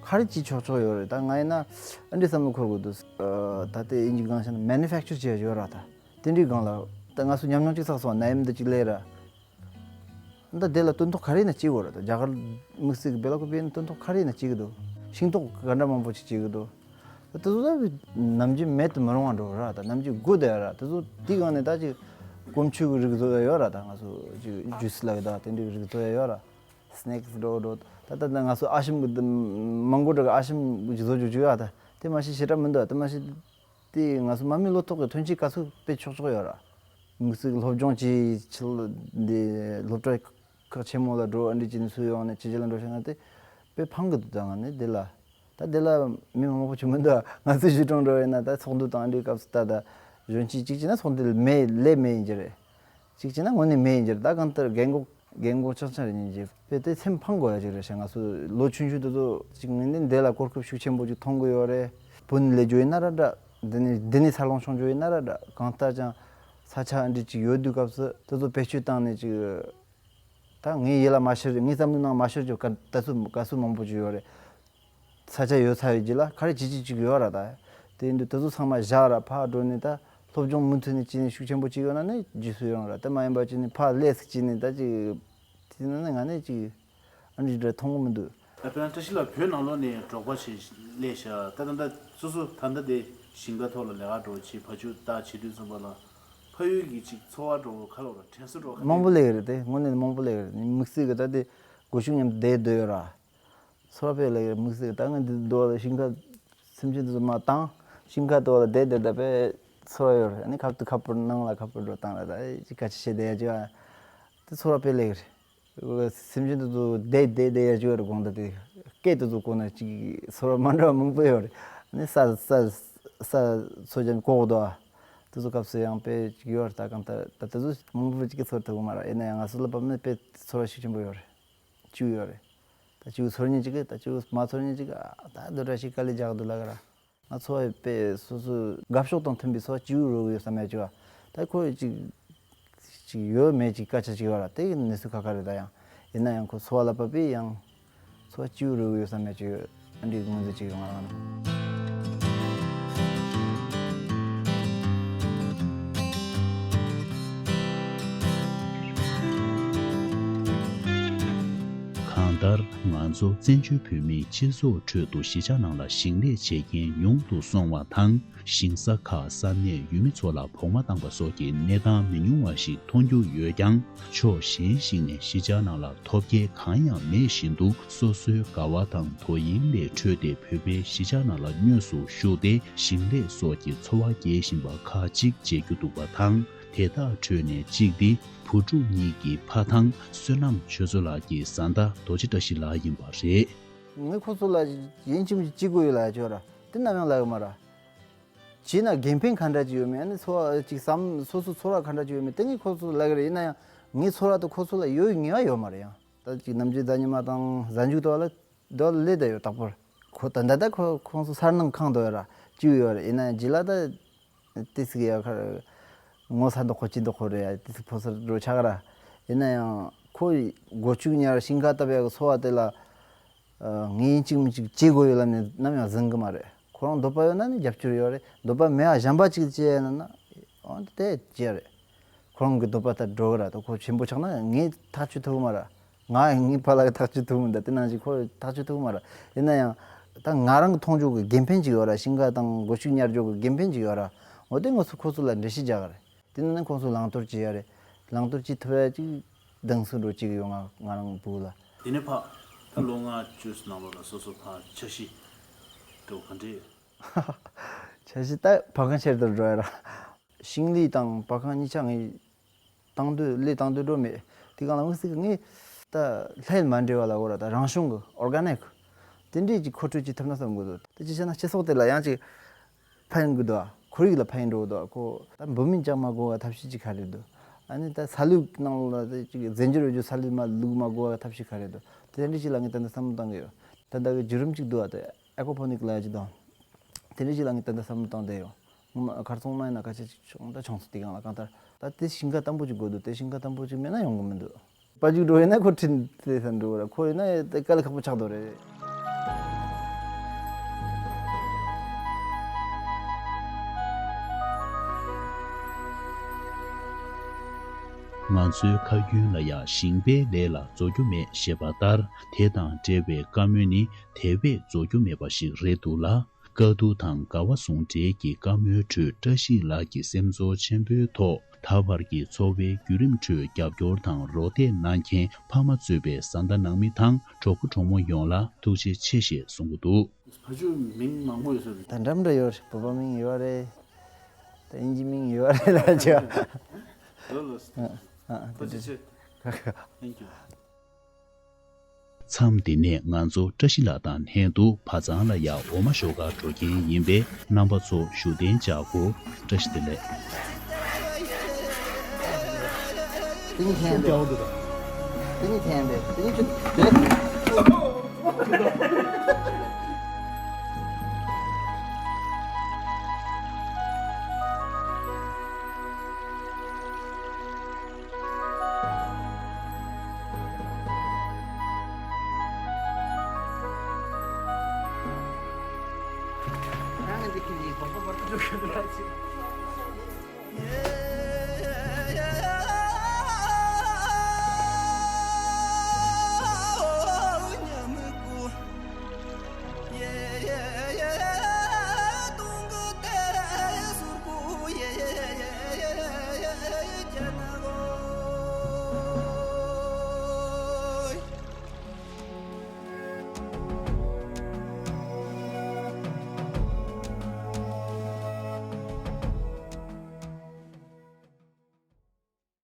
ག་རེ་ཅིག་ཆོག་ཆོག་ཡོད་རེད། ད་ང་ཡིན་ན་ཨ་འདྲས་བསམ་བློ་འཁོར་གི་འདུག་ཨ། ད་ལྟའི་དབྱིན་ཇི་སྒང་བཤད་ན་མེ་ནུ་ཕེག་ཅར་བྱས་ཡོད་ར། ད་དེ་འདྲའི་སྒང་ལ་ད་ང་ཚོ་ཉམས་མྱོང་ཅིག་བསགས་སོང་། ནད་ཡམས་འདི་ཅིག་སླེབས་ར། ད་དེ་ལ་སྟོན་ཐོག་ག་རེ་ཡིན་ན་སྐྱེ་དགོས་རེད། ད་རྒྱ་གར་དམིགས་བསལ་གྱི་བེ་ལ་ཀོ་པི་ཡིན་ན་སྟོན་ཐོག་ག་རེ་ཡིན་ན་སྐྱེ་གི་འདུག་ཤིང་ཏོག་ག་འདྲ་མང་པོ་ཅིག་སྐྱེ་གི་འདུག་ད་དེ་ཚོ་ད་ནམ་རྒྱུན་མེད་དུ་མི་རུང་བ་འགྲོ་ར། ད་ནམ་རྒྱུན་དགོས་བསྡད་ར། དེ་ཚོ་དེའི་སྒང་ནས་ད་ཅིག་སྐོམ་ཆུ་གི་རིགས་བཟོ་ཡ་ཡོད་ར། ད་ང་ཚོ་ཅིག་ཇུས་ལབ་ད་དེ་འདྲའི་རིགས་བཟོ་ཡ་ཡོད་ར། སི་ནེག་སི་འགྲོ་འགྲོ། ད་ད་ད་ང་ཚོ་ཨ་ཤམ་གི་མང་པོ་འདྲ་གི་ཨ་ཤམ་གི་བཟོ་རྒྱུ་ཅིག་ཡོད་ར། ད་དེ་མ་གཞི་ཞེ་དྲག་མི་འདུག་ད་མ་གཞི་དེ་ང་ཚོ་མ་རྨོས་ལོ་ཐོག་གི་ཐོན་སྐྱེད་ག་ཚོད་སྤེལ་ཆོག་ཆོག་ཡོད་ར། དམིགས་བསལ་སློབ་སྦྱོང་བྱེད་ཆེད་འདི་སློབ་གྲྭ་ཁག་ཆེན་མོ་ལ་འགྲོ། ཨ་འདྲས་བྱས་ནས་སུ་ཡོང་ནས་ཕྱི་རྒྱལ་ལ་འགྲོ་ཤེས་ན་དེ་དཔེ་ཕངས་གི་འདུག་ད་ང་ནི་འདི་ལ་ད་འདི་ལ་མི་མང་པོ་ཅིག་མི་འདུག་ང་ཚོ་གཞིས་གྲོང་འགྲོ་ཡིན་ན་ད་ཚོགས་འདུ་དང་ཨ་འདྲས་སྐབས་སུ་ད་ད་གཞོན་སྐྱེས་གཅིག་བྱས་ན་ཚོགས་འདུ་ལ་མེད་ལས་མེད་ཡིན་གྱི་རེད། གཅིག་བྱས་ན་དངོས་གནས་མེད་ཡིན་གྱི་རེད། ད་གང་ལྟར་རྒན་གོག་རྒན་གོག་ཆགས་ཆགས་རེད་ཡིན་གྱི་རེད། དཔེ་དེ་སེམས་ཕངས་དགོས་ཡ་ཅིག་རེད་ཤག་ང་ཚོ་ལོ་ཆུང་ཆུང་དེ་ཚོ་ཅིག་ངས་ནི་འདི་ལ་གོ་སྐབས་ཤུགས་ཆེན་པོ་ཅིག་མཐོང་གི་ཡོད་རེད། བོད་ནས་སླེབས་རྒྱུ་ཡིན་ན་ར་འདྲ། འདི་ནས་འདི་ནས་འཚར་ལོངས་བྱུང་རྒྱུ་ཡིན་ན་ར་འདྲ། གང་ལྟར་ཀྱང་ས་ཆ་འདི་ཅིག་ཡོད་དུས་སྐབས་སུ་དེ་ཚོ་བེད་སྤྱོད་བཏང་ནས་ཅིག་ད་ངའི་ཡིད་ལ་མ་ཤར། ངའི་བསམ་བློའི་ནང་མ་ཤར་རྒྱུ་ག་ད་ཚོད་ག་ཚོད་མང་པོ་ཅིག་ཡོད་རེད། ས་ཆ་ཡོད་ཚར་བའི་རྗེས་ལ་ག་རེ་བྱེད་ཀྱི་ཅིག་ཡོད་ར། ད་དེ་ཡིན་དུས་དེ་ཚོ་ཚང་མ་བཞག་ར་ཕར་འགྲོ་ནས་ད་སློབ་སྦྱོང་མུ་མཐུད་ནས་བྱས་ནས་ཤུགས་ཆེན་པོ་ཅིག་ཡོད་ན་ནི་རྗེས་སུ་ཡོང་ར། དེ་མ་ཡིན་པ་བྱས་ནས་ཕར་སླེབས་ཟིག་བྱས་ནས་ད་ཅིག་དེ་ན་ནི་ང་ནི་ཅིག་ཨ་འདྲས་འདྲ་མཐོང་གི་མི་འདུག་ད་དཔེར་ན་བཀྲ་ཤིས་ལགས་བོད་ནང་ལོགས་ནས་འབྲོག་པ་ཞིག་སླེབས་ཤག་ད་ད་ད་སོ་སོ་ད་ལྟ་དེ་ཞིང་ཁ་ཐོག་ལ་ལས་ཀ་འགྲོ་བྱེད་ཕ་ཆུ་བཏགས་བྱེད་དུས་ཙམ་པ་ལ་ཕ་ཡུལ་གྱི་ཅིག་འཚོ་བ་འགྲོ་ག་ལ་འོ་ར་དྲན་གསོ་འགྲོ་ག་མང་པོ་སླེབས་ཀྱི་རེད། དེ་དངོས་གནས་མང་པོ་སླེབས་ཀྱི་རེད། དམིགས་བསལ་གྱི་ད་དེ་སྒོ་ཕྱུགས་མཉམ་དུ་བསྡད་སྡོད་ཡོད་ར། ཚོར་བ་དཔེ་ལེགས་རེད། དམིགས་བསལ་ད་ང་འདི་རྡོ་ལ་ཤིང་ཁ་སེམས་ཅན་དེ་ཚོ་མར་བཏང་། ཤིང་ཁ་རྡོ་ལ་བསྡད་བསྡད་ད་དཔེ་ཚོར་བ་ཡོད་རེད། ཨ་ནི་ཁ་ཐུག་ཁ་པར་ནང་ལ་ཁ་པར་འགྲོ་བཏང་ར། ད་ཅི་ག་ཅི་བྱེད་བསྡད་ཡ་ཅིག་ཨ། དེ་ཚོར་བ་དཔེ་ལེགས་རེད། སེམས་ཅན་དེ་ཚོ་བསྡད་བསྡད་བསྡད་ཡ་ཅིག་ཡོད་རེད། དགོངས་དག་དེ་སྐད་དེ་ཚོ་གོ་ན་ཅིག་ཚོར་བ་མ་འདྲ་བ་མང་པོ་ཡོད་རེད། ཨ་ནི་ས་ས་ས་ཚོ་ཅན་གོག་དོ་ཨ། དེ་ཚོ་སྐབས་སུ་ཡང་དཔེ་ཅིག་ཡོད་རེད། ད་གང་ལྟར་ད་དེ་ཚོ་མང་པོ་ཅིག་གི་ཚོར་ཐུབ་གི་མ་རེད། ཡིན་ན་ཡང་ང་ཚོ་ལ་བབས་ན་དཔེ་ཚོར་བ་ཤུགས་ཆེན་པོ་ཡོད་རེད། བཅུག་ཡོད་རེད། ད་བཅུག་ཚོར་ཉིན་གཅིག་གི་ད་བཅུག་མ་ཚོར་ཉིན་གཅིག་གི་ཨ་ད་འདི་འདྲ་ཞིག་དཀའ་ལས་རྒྱག་འདུག་ལབ་གི་ར། ང་ཚོ་བའི་དཔེ་སོ་སོའི་དགའ་ཕྱོགས་དང་མཐུན་པའི་ཚོར་བ་བཅུག་རོགས་ཡོད་བསམ་ཡ་བཅུག་ད་ཁོ་ཡི་གཅིག་གཅིག་ཡོད་མེད་ཅིག་སྐད་ཆ་ཅིག་ཡོད་ར། དེ་གི་གནས་ཚུལ་ཁ་ཁ་རེད། ད་ཡང་ཡིན་ན་ཡང་ཁོ་ཚོར་བ་ལ་བབས་པས་ཡང་ཚོར་བ་བཅུག་རོགས་ཡོད་བསམ་ཡ་བཅུག་ཡོད། ཨ་འདྲའི་ངོས་འཛིན་ཅིག་ཡོང་ང་རང་ནང་། གང་ལྟར་ ལྟར། ང་ཚོ་བཙན་བྱོལ་བོད་མིའི་སྤྱི་ཚོགས་ཁྲོད་དུ་གཞིས་ཆགས་ནང་ལ་ཞིང་ལས་བྱེད་མཁན་ཉུང་དུ་སོང་བ་དང་། ཞིང་ས་ཁག་ས་གནས་ཡུལ་མི་ཚོ་ལ་བོགས་མ་བཏང་པ་སོགས་ཀྱི་གནས་སྟངས་མི་ཉུང་བ་ཞིག་མཐོང་རྒྱུ་ཡོད་ཀྱང་། ཕྱོགས་གཞན་ཞིག་ནས་གཞིས་ཆགས་ནང་ལ་ཐོབ་སྐལ་གང་ཡང་མེད་བཞིན་དུ། སོ་སོའི་དགའ་བ་དང་དོ་དབྱིངས་ལས་འཕྲོས་ཏེ་བོད་པའི་གཞིས་ཆགས་ནང་ལ་དངོས་སུ་ཞུགས་ཏེ་ཞིང་ལས་སོགས་ཀྱི་འཚོ་བ་སྐྱེལ་བཞིན་པ་ཁག་ཅིག་མཇལ་རྒྱུ་འདུག་པ་དང་། དེ་དག་ཁྲོད་ནས་གཅིག་འདི། བུ་ཕྲུག་གཉིས་ཀྱི་ཕ་དང་བསོད་ནམས་ཆོས་མཚོ་ལགས་ཀྱི་བཟའ་ཟླ་རྡོ་རྗེ་བཀྲ་ཤིས་ལགས་ཡིན་པ་རེད། ངས་ཁོ་ཚོ་ལ་ཡིན་གཅིག་མིན་གཅིག་བྱེད་དགོས་ཡོད་ལབ་ཡ་ཅིག་ཡོད་ར། དེ་ནམ་ཡང་ལབ་ཡོད་མ་ར། བྱས་ན་དགེ་ཕན་ག་འདྲ་ཅིག་ཡོད་མེད། ཨ་ནི་འཚོ་བ་ཅིག་བསམ། སོ་སོ་ཚོར་བ་ག་འདྲ་ཅིག་ཡོད་མེད་དེ་ངས་ཁོ་ཚོ་ལབ་གི་རེད། ཡིན་ན་ཡང་ངའི་ཚོར་བ་དེ་ཁོ་ཚོ་ལ་ཡོད་ངེས་པ་ཡོད་མ་རེད། ཡང་ད་ཅིག་ནམ་རྒྱུན་གཟའ་ཉི་མ་དང་གཟའ་མཇུག་དེ་བ་ལ་དེ་བ་ལ་སླེབས་བསྡད་ཡོད། རྟག་པར་ཁོ་ད་ད་ལྟ་ཁོ་ཁོང་ཚོ་སར་ནང་ཁང་དེ་བ་ར་བཅུག་ཡོད་རེད། ཡིན་ན་ཡང་རྗེས་ལ་ད་དེ་ཟིག་ཡ་ཁར་ངོ་ཚ་མདོག་ཁ་ཅིག་མདོག་ཁ་རེད། ཡ་དེ་ཟིག་ཕོ་སར་འགྲོ་ཆགས་ར། ཡིན་ན་ཡང་ཁོ་སྒོ་ཕྱུགས་ཉར་ཞིང་ཁ་བཏབ་ཡ་གི་འཚོ་བ་དེ་ལ། ངས་ཡིན་གཅིག་མིན་གཅིག་བྱེད་དགོས་ཡོད་ལབ་ནས་ནམ་ཡང་ཟིན་གི་མ་རེད། ཁོ་རང་འདོད་པ་ཡོད་ན་ནི་རྒྱབ་སྐྱོར་ཡོད་རེད། འདོད་པ་མེད་པ་གཞན་པ་གཅིག་བྱས་ཡིན་ན་ཨང་དེ་བྱས་རེད། ཁོ་རང་གི་འདོད་པ་ལྟར་འགྲོ་གི་ར། ད་ཁོ་ཆེན་པོ་ཆགས་ན་ངས་ཐག་གཅོད་ཐུབ་གི་མ་ར། ང་ངའི་ཕ་ལགས་ཀྱིས་ཐག་གཅོད་ཐུབ་མི་འདུག་དེ་ནང་བཞིན་ཁོ་ཐག་གཅོད་ཐུབ་གི་མ་ར། ཡིན་ན་ཡང་ད་ང་རང་གི་མཐོང་ཆོས་ཀྱི་དགེ་ཕན་ཅིག་ཡོད་ར། ཞིང་ཁ་དང་སྒོ་ཕྱུགས་ཉར་རྒྱུ་གི་དགེ་ཕན་ཅིག་ཡོད་ར། འོ་དེ་ང་ཚོ་ཁོ་ཚོ་ལ་འགྲེལ་བཤད་རྒྱག་གི་རེད། དེ་ནས་ཁོང་ཚོ་བླང་དོར་བྱེད་ཡ་རེད། བླང་དོར་བྱེད་ཐུབ་ཡ་ཅིག་གདེང་ཚོད་འགྲོ་ཅིག་ཡོང་ང་ང་རང་བུ་ལ། དེ་ནས་ཕ་ད་ལོ་ལྔ་བཅུ་ནང་ལོགས་ལ་སོ་སོ་ཕ་འཆར་གཞི་འདྲ་བོ་ག་འདྲ་ཡོད། འཆར་གཞི་ད་ཕ་ཁང་ཆེར་དུ་འགྲོ་ཡ་ར། ཞིང་ལས་དང་ཕ་ཁང་གཉིས་ཆ་ངས་བཏང་འདོད་ལས་བཏང་འདོད་འགྲོ་མེད། དེ་གང་ལ་དམིགས་བསལ་གྱི་ངས་ད་ལྷད་མ་འདྲེས་པ་ལ་འོ་ར་ད་རང་བྱུང་གི་ཨོར་ག་ནིག་དེ་འདྲས་ཀྱི་མཁོ་སྤྲོད་ཅིག་ཐུབ་ན་བསམ་གི་འདུག་དེ་ཅི་བྱས་ན་སྤྱི་ཚོགས་དེ་ལ་ཡང་ཅིག་ཕན་གི་འདུག་ཁོར་ཡུག་ལ་ཕན་འགྲོ་འདུག་ཁོ་ད་འབུ་མིན་ཅང་མ་དགོས་པ་ཐབས་ཤེས་ཅིག་ག་རེ་འདུག་ཨ་ནི་ད་ས་ལུད་ནང་ལ་ཅིག་རྫས་འགྱུར་ཡོད་རྒྱུ་ས་ལུད་མ་བླུགས་མ་དགོས་པ་ཐབས་ཤེས་ག་རེ་འདུག་དེ་འདྲ་ཅིག་ལ་ངས་ད་ལྟ་བསམ་བློ་བཏང་གི་ཡོད། ད་ལྟ་གི་བརྒྱུད་རིམ་ཅིག་འདུག་ཨ་ད་ཨེ་ཀོ་པོ་ནིག་ལབ་ཡ་ཅིག་དང་། དེ་འདྲ་ཅིག་ལ་ངས་ད་ལྟ་བསམ་བློ་བཏང་བསྡད་ཡོད། ངོ་མ་ཁར་སོང་མ་ཡིན་ན་ཁ་ཆེ་ཅིག་བྱུང་ད་བྱུང་སོང་དེ་གང་ལ་གང་ལྟར་ད་དེ་ཞིང་ཁ་དམ་པོ་ཅིག་དགོས་འདུག་དེ་ཞིང་ཁ་དམ་པོ་ཅིག་མེད་ན་ཡོང་གི་མི་འདུག་དཔལ་འབྱོར་འགྲོ་ཡིན་ན་ཁོ་ཁྲིད་དེ་ས་འགྲོ་ར་ཁོ་ཡིན་ན་དེ་དཀའ་ལས་ཁག་པོ་ཆགས་འདུག་རེད། ང་ཚོའི་ཁ་རྒྱུན་ལ་ཡང་ཞིང་པའི་ལས་ལ་རྫོགས་རྒྱུ་མེད་ཞེས་པ་ལྟར། དེ་དང་འབྲེལ་བའི་བཀའ་མོལ་ནི་དེ་བས་རྫོགས་རྒྱུ་མེད་པ་ཞིག་རེད་འདུག་ལ། དཀའ་སྡུག་དང་དགའ་བ་ཟུང་འབྲེལ་གྱི་བཀའ་མོལ་ཁྲོད་བཀྲ་ཤིས་ལགས་ཀྱི་སེམས་ཚོར་ཆེན་པོའི་ཐོག་ད་བར་གྱི་འཚོ་བའི་བརྒྱུད་རིམ་ཁྲོད་རྒྱབ་སྐྱོར་དང་རོགས་འདེགས་གནང་མཁན་ཕ་མ་གཙོས་པའི་བཟའ་ཟླ་ནང་མི་དང་གྲོགས་པོ་གྲོགས་མོ་ཡོངས་ལ་ཐུགས་རྗེ་ཆེ་ཞེས་གསུང་གི་འདུག་ཕ་ཆོས་མིང་མང་པོ་ཡོད་ས་རེད། ད་འདྲ་མི་འདྲ་ཡོད་རེད། བོད་པ་མིང་ཡོད་རེད། ད་དབྱིན་ཇི་མིང་ཡོད་རེད་ལ་ཅི། ལོ་ལོ། ཨ་ཨ་ཐུགས་རྗེ་ཆེ། Thank you། མཚམས་འདི་ནས་ང་ཚོ་བཀྲ་ཤིས་ལགས་དང་ལྷན་དུ་བ་ཚང་ལ་ཡ་འོ་མ་ཞོ་གར་འགྲོ་མཁན་ཡིན་པས་རྣམ་པ་ཚོ་བཞུགས་གདན་འཇགས་དགོས། བཀྲ་ཤིས་བདེ་ལེགས། དེ་ནི་ཐན་པས། དེ་ནི་ཐན་པས། དེ་ནི་ཆུ་དེ། རང་གི་འདི་ཁྱེད་ཀྱིས་གོམ་པ་བར་དུ་འགྲོ་གི་འདུག་ལ་ཅིག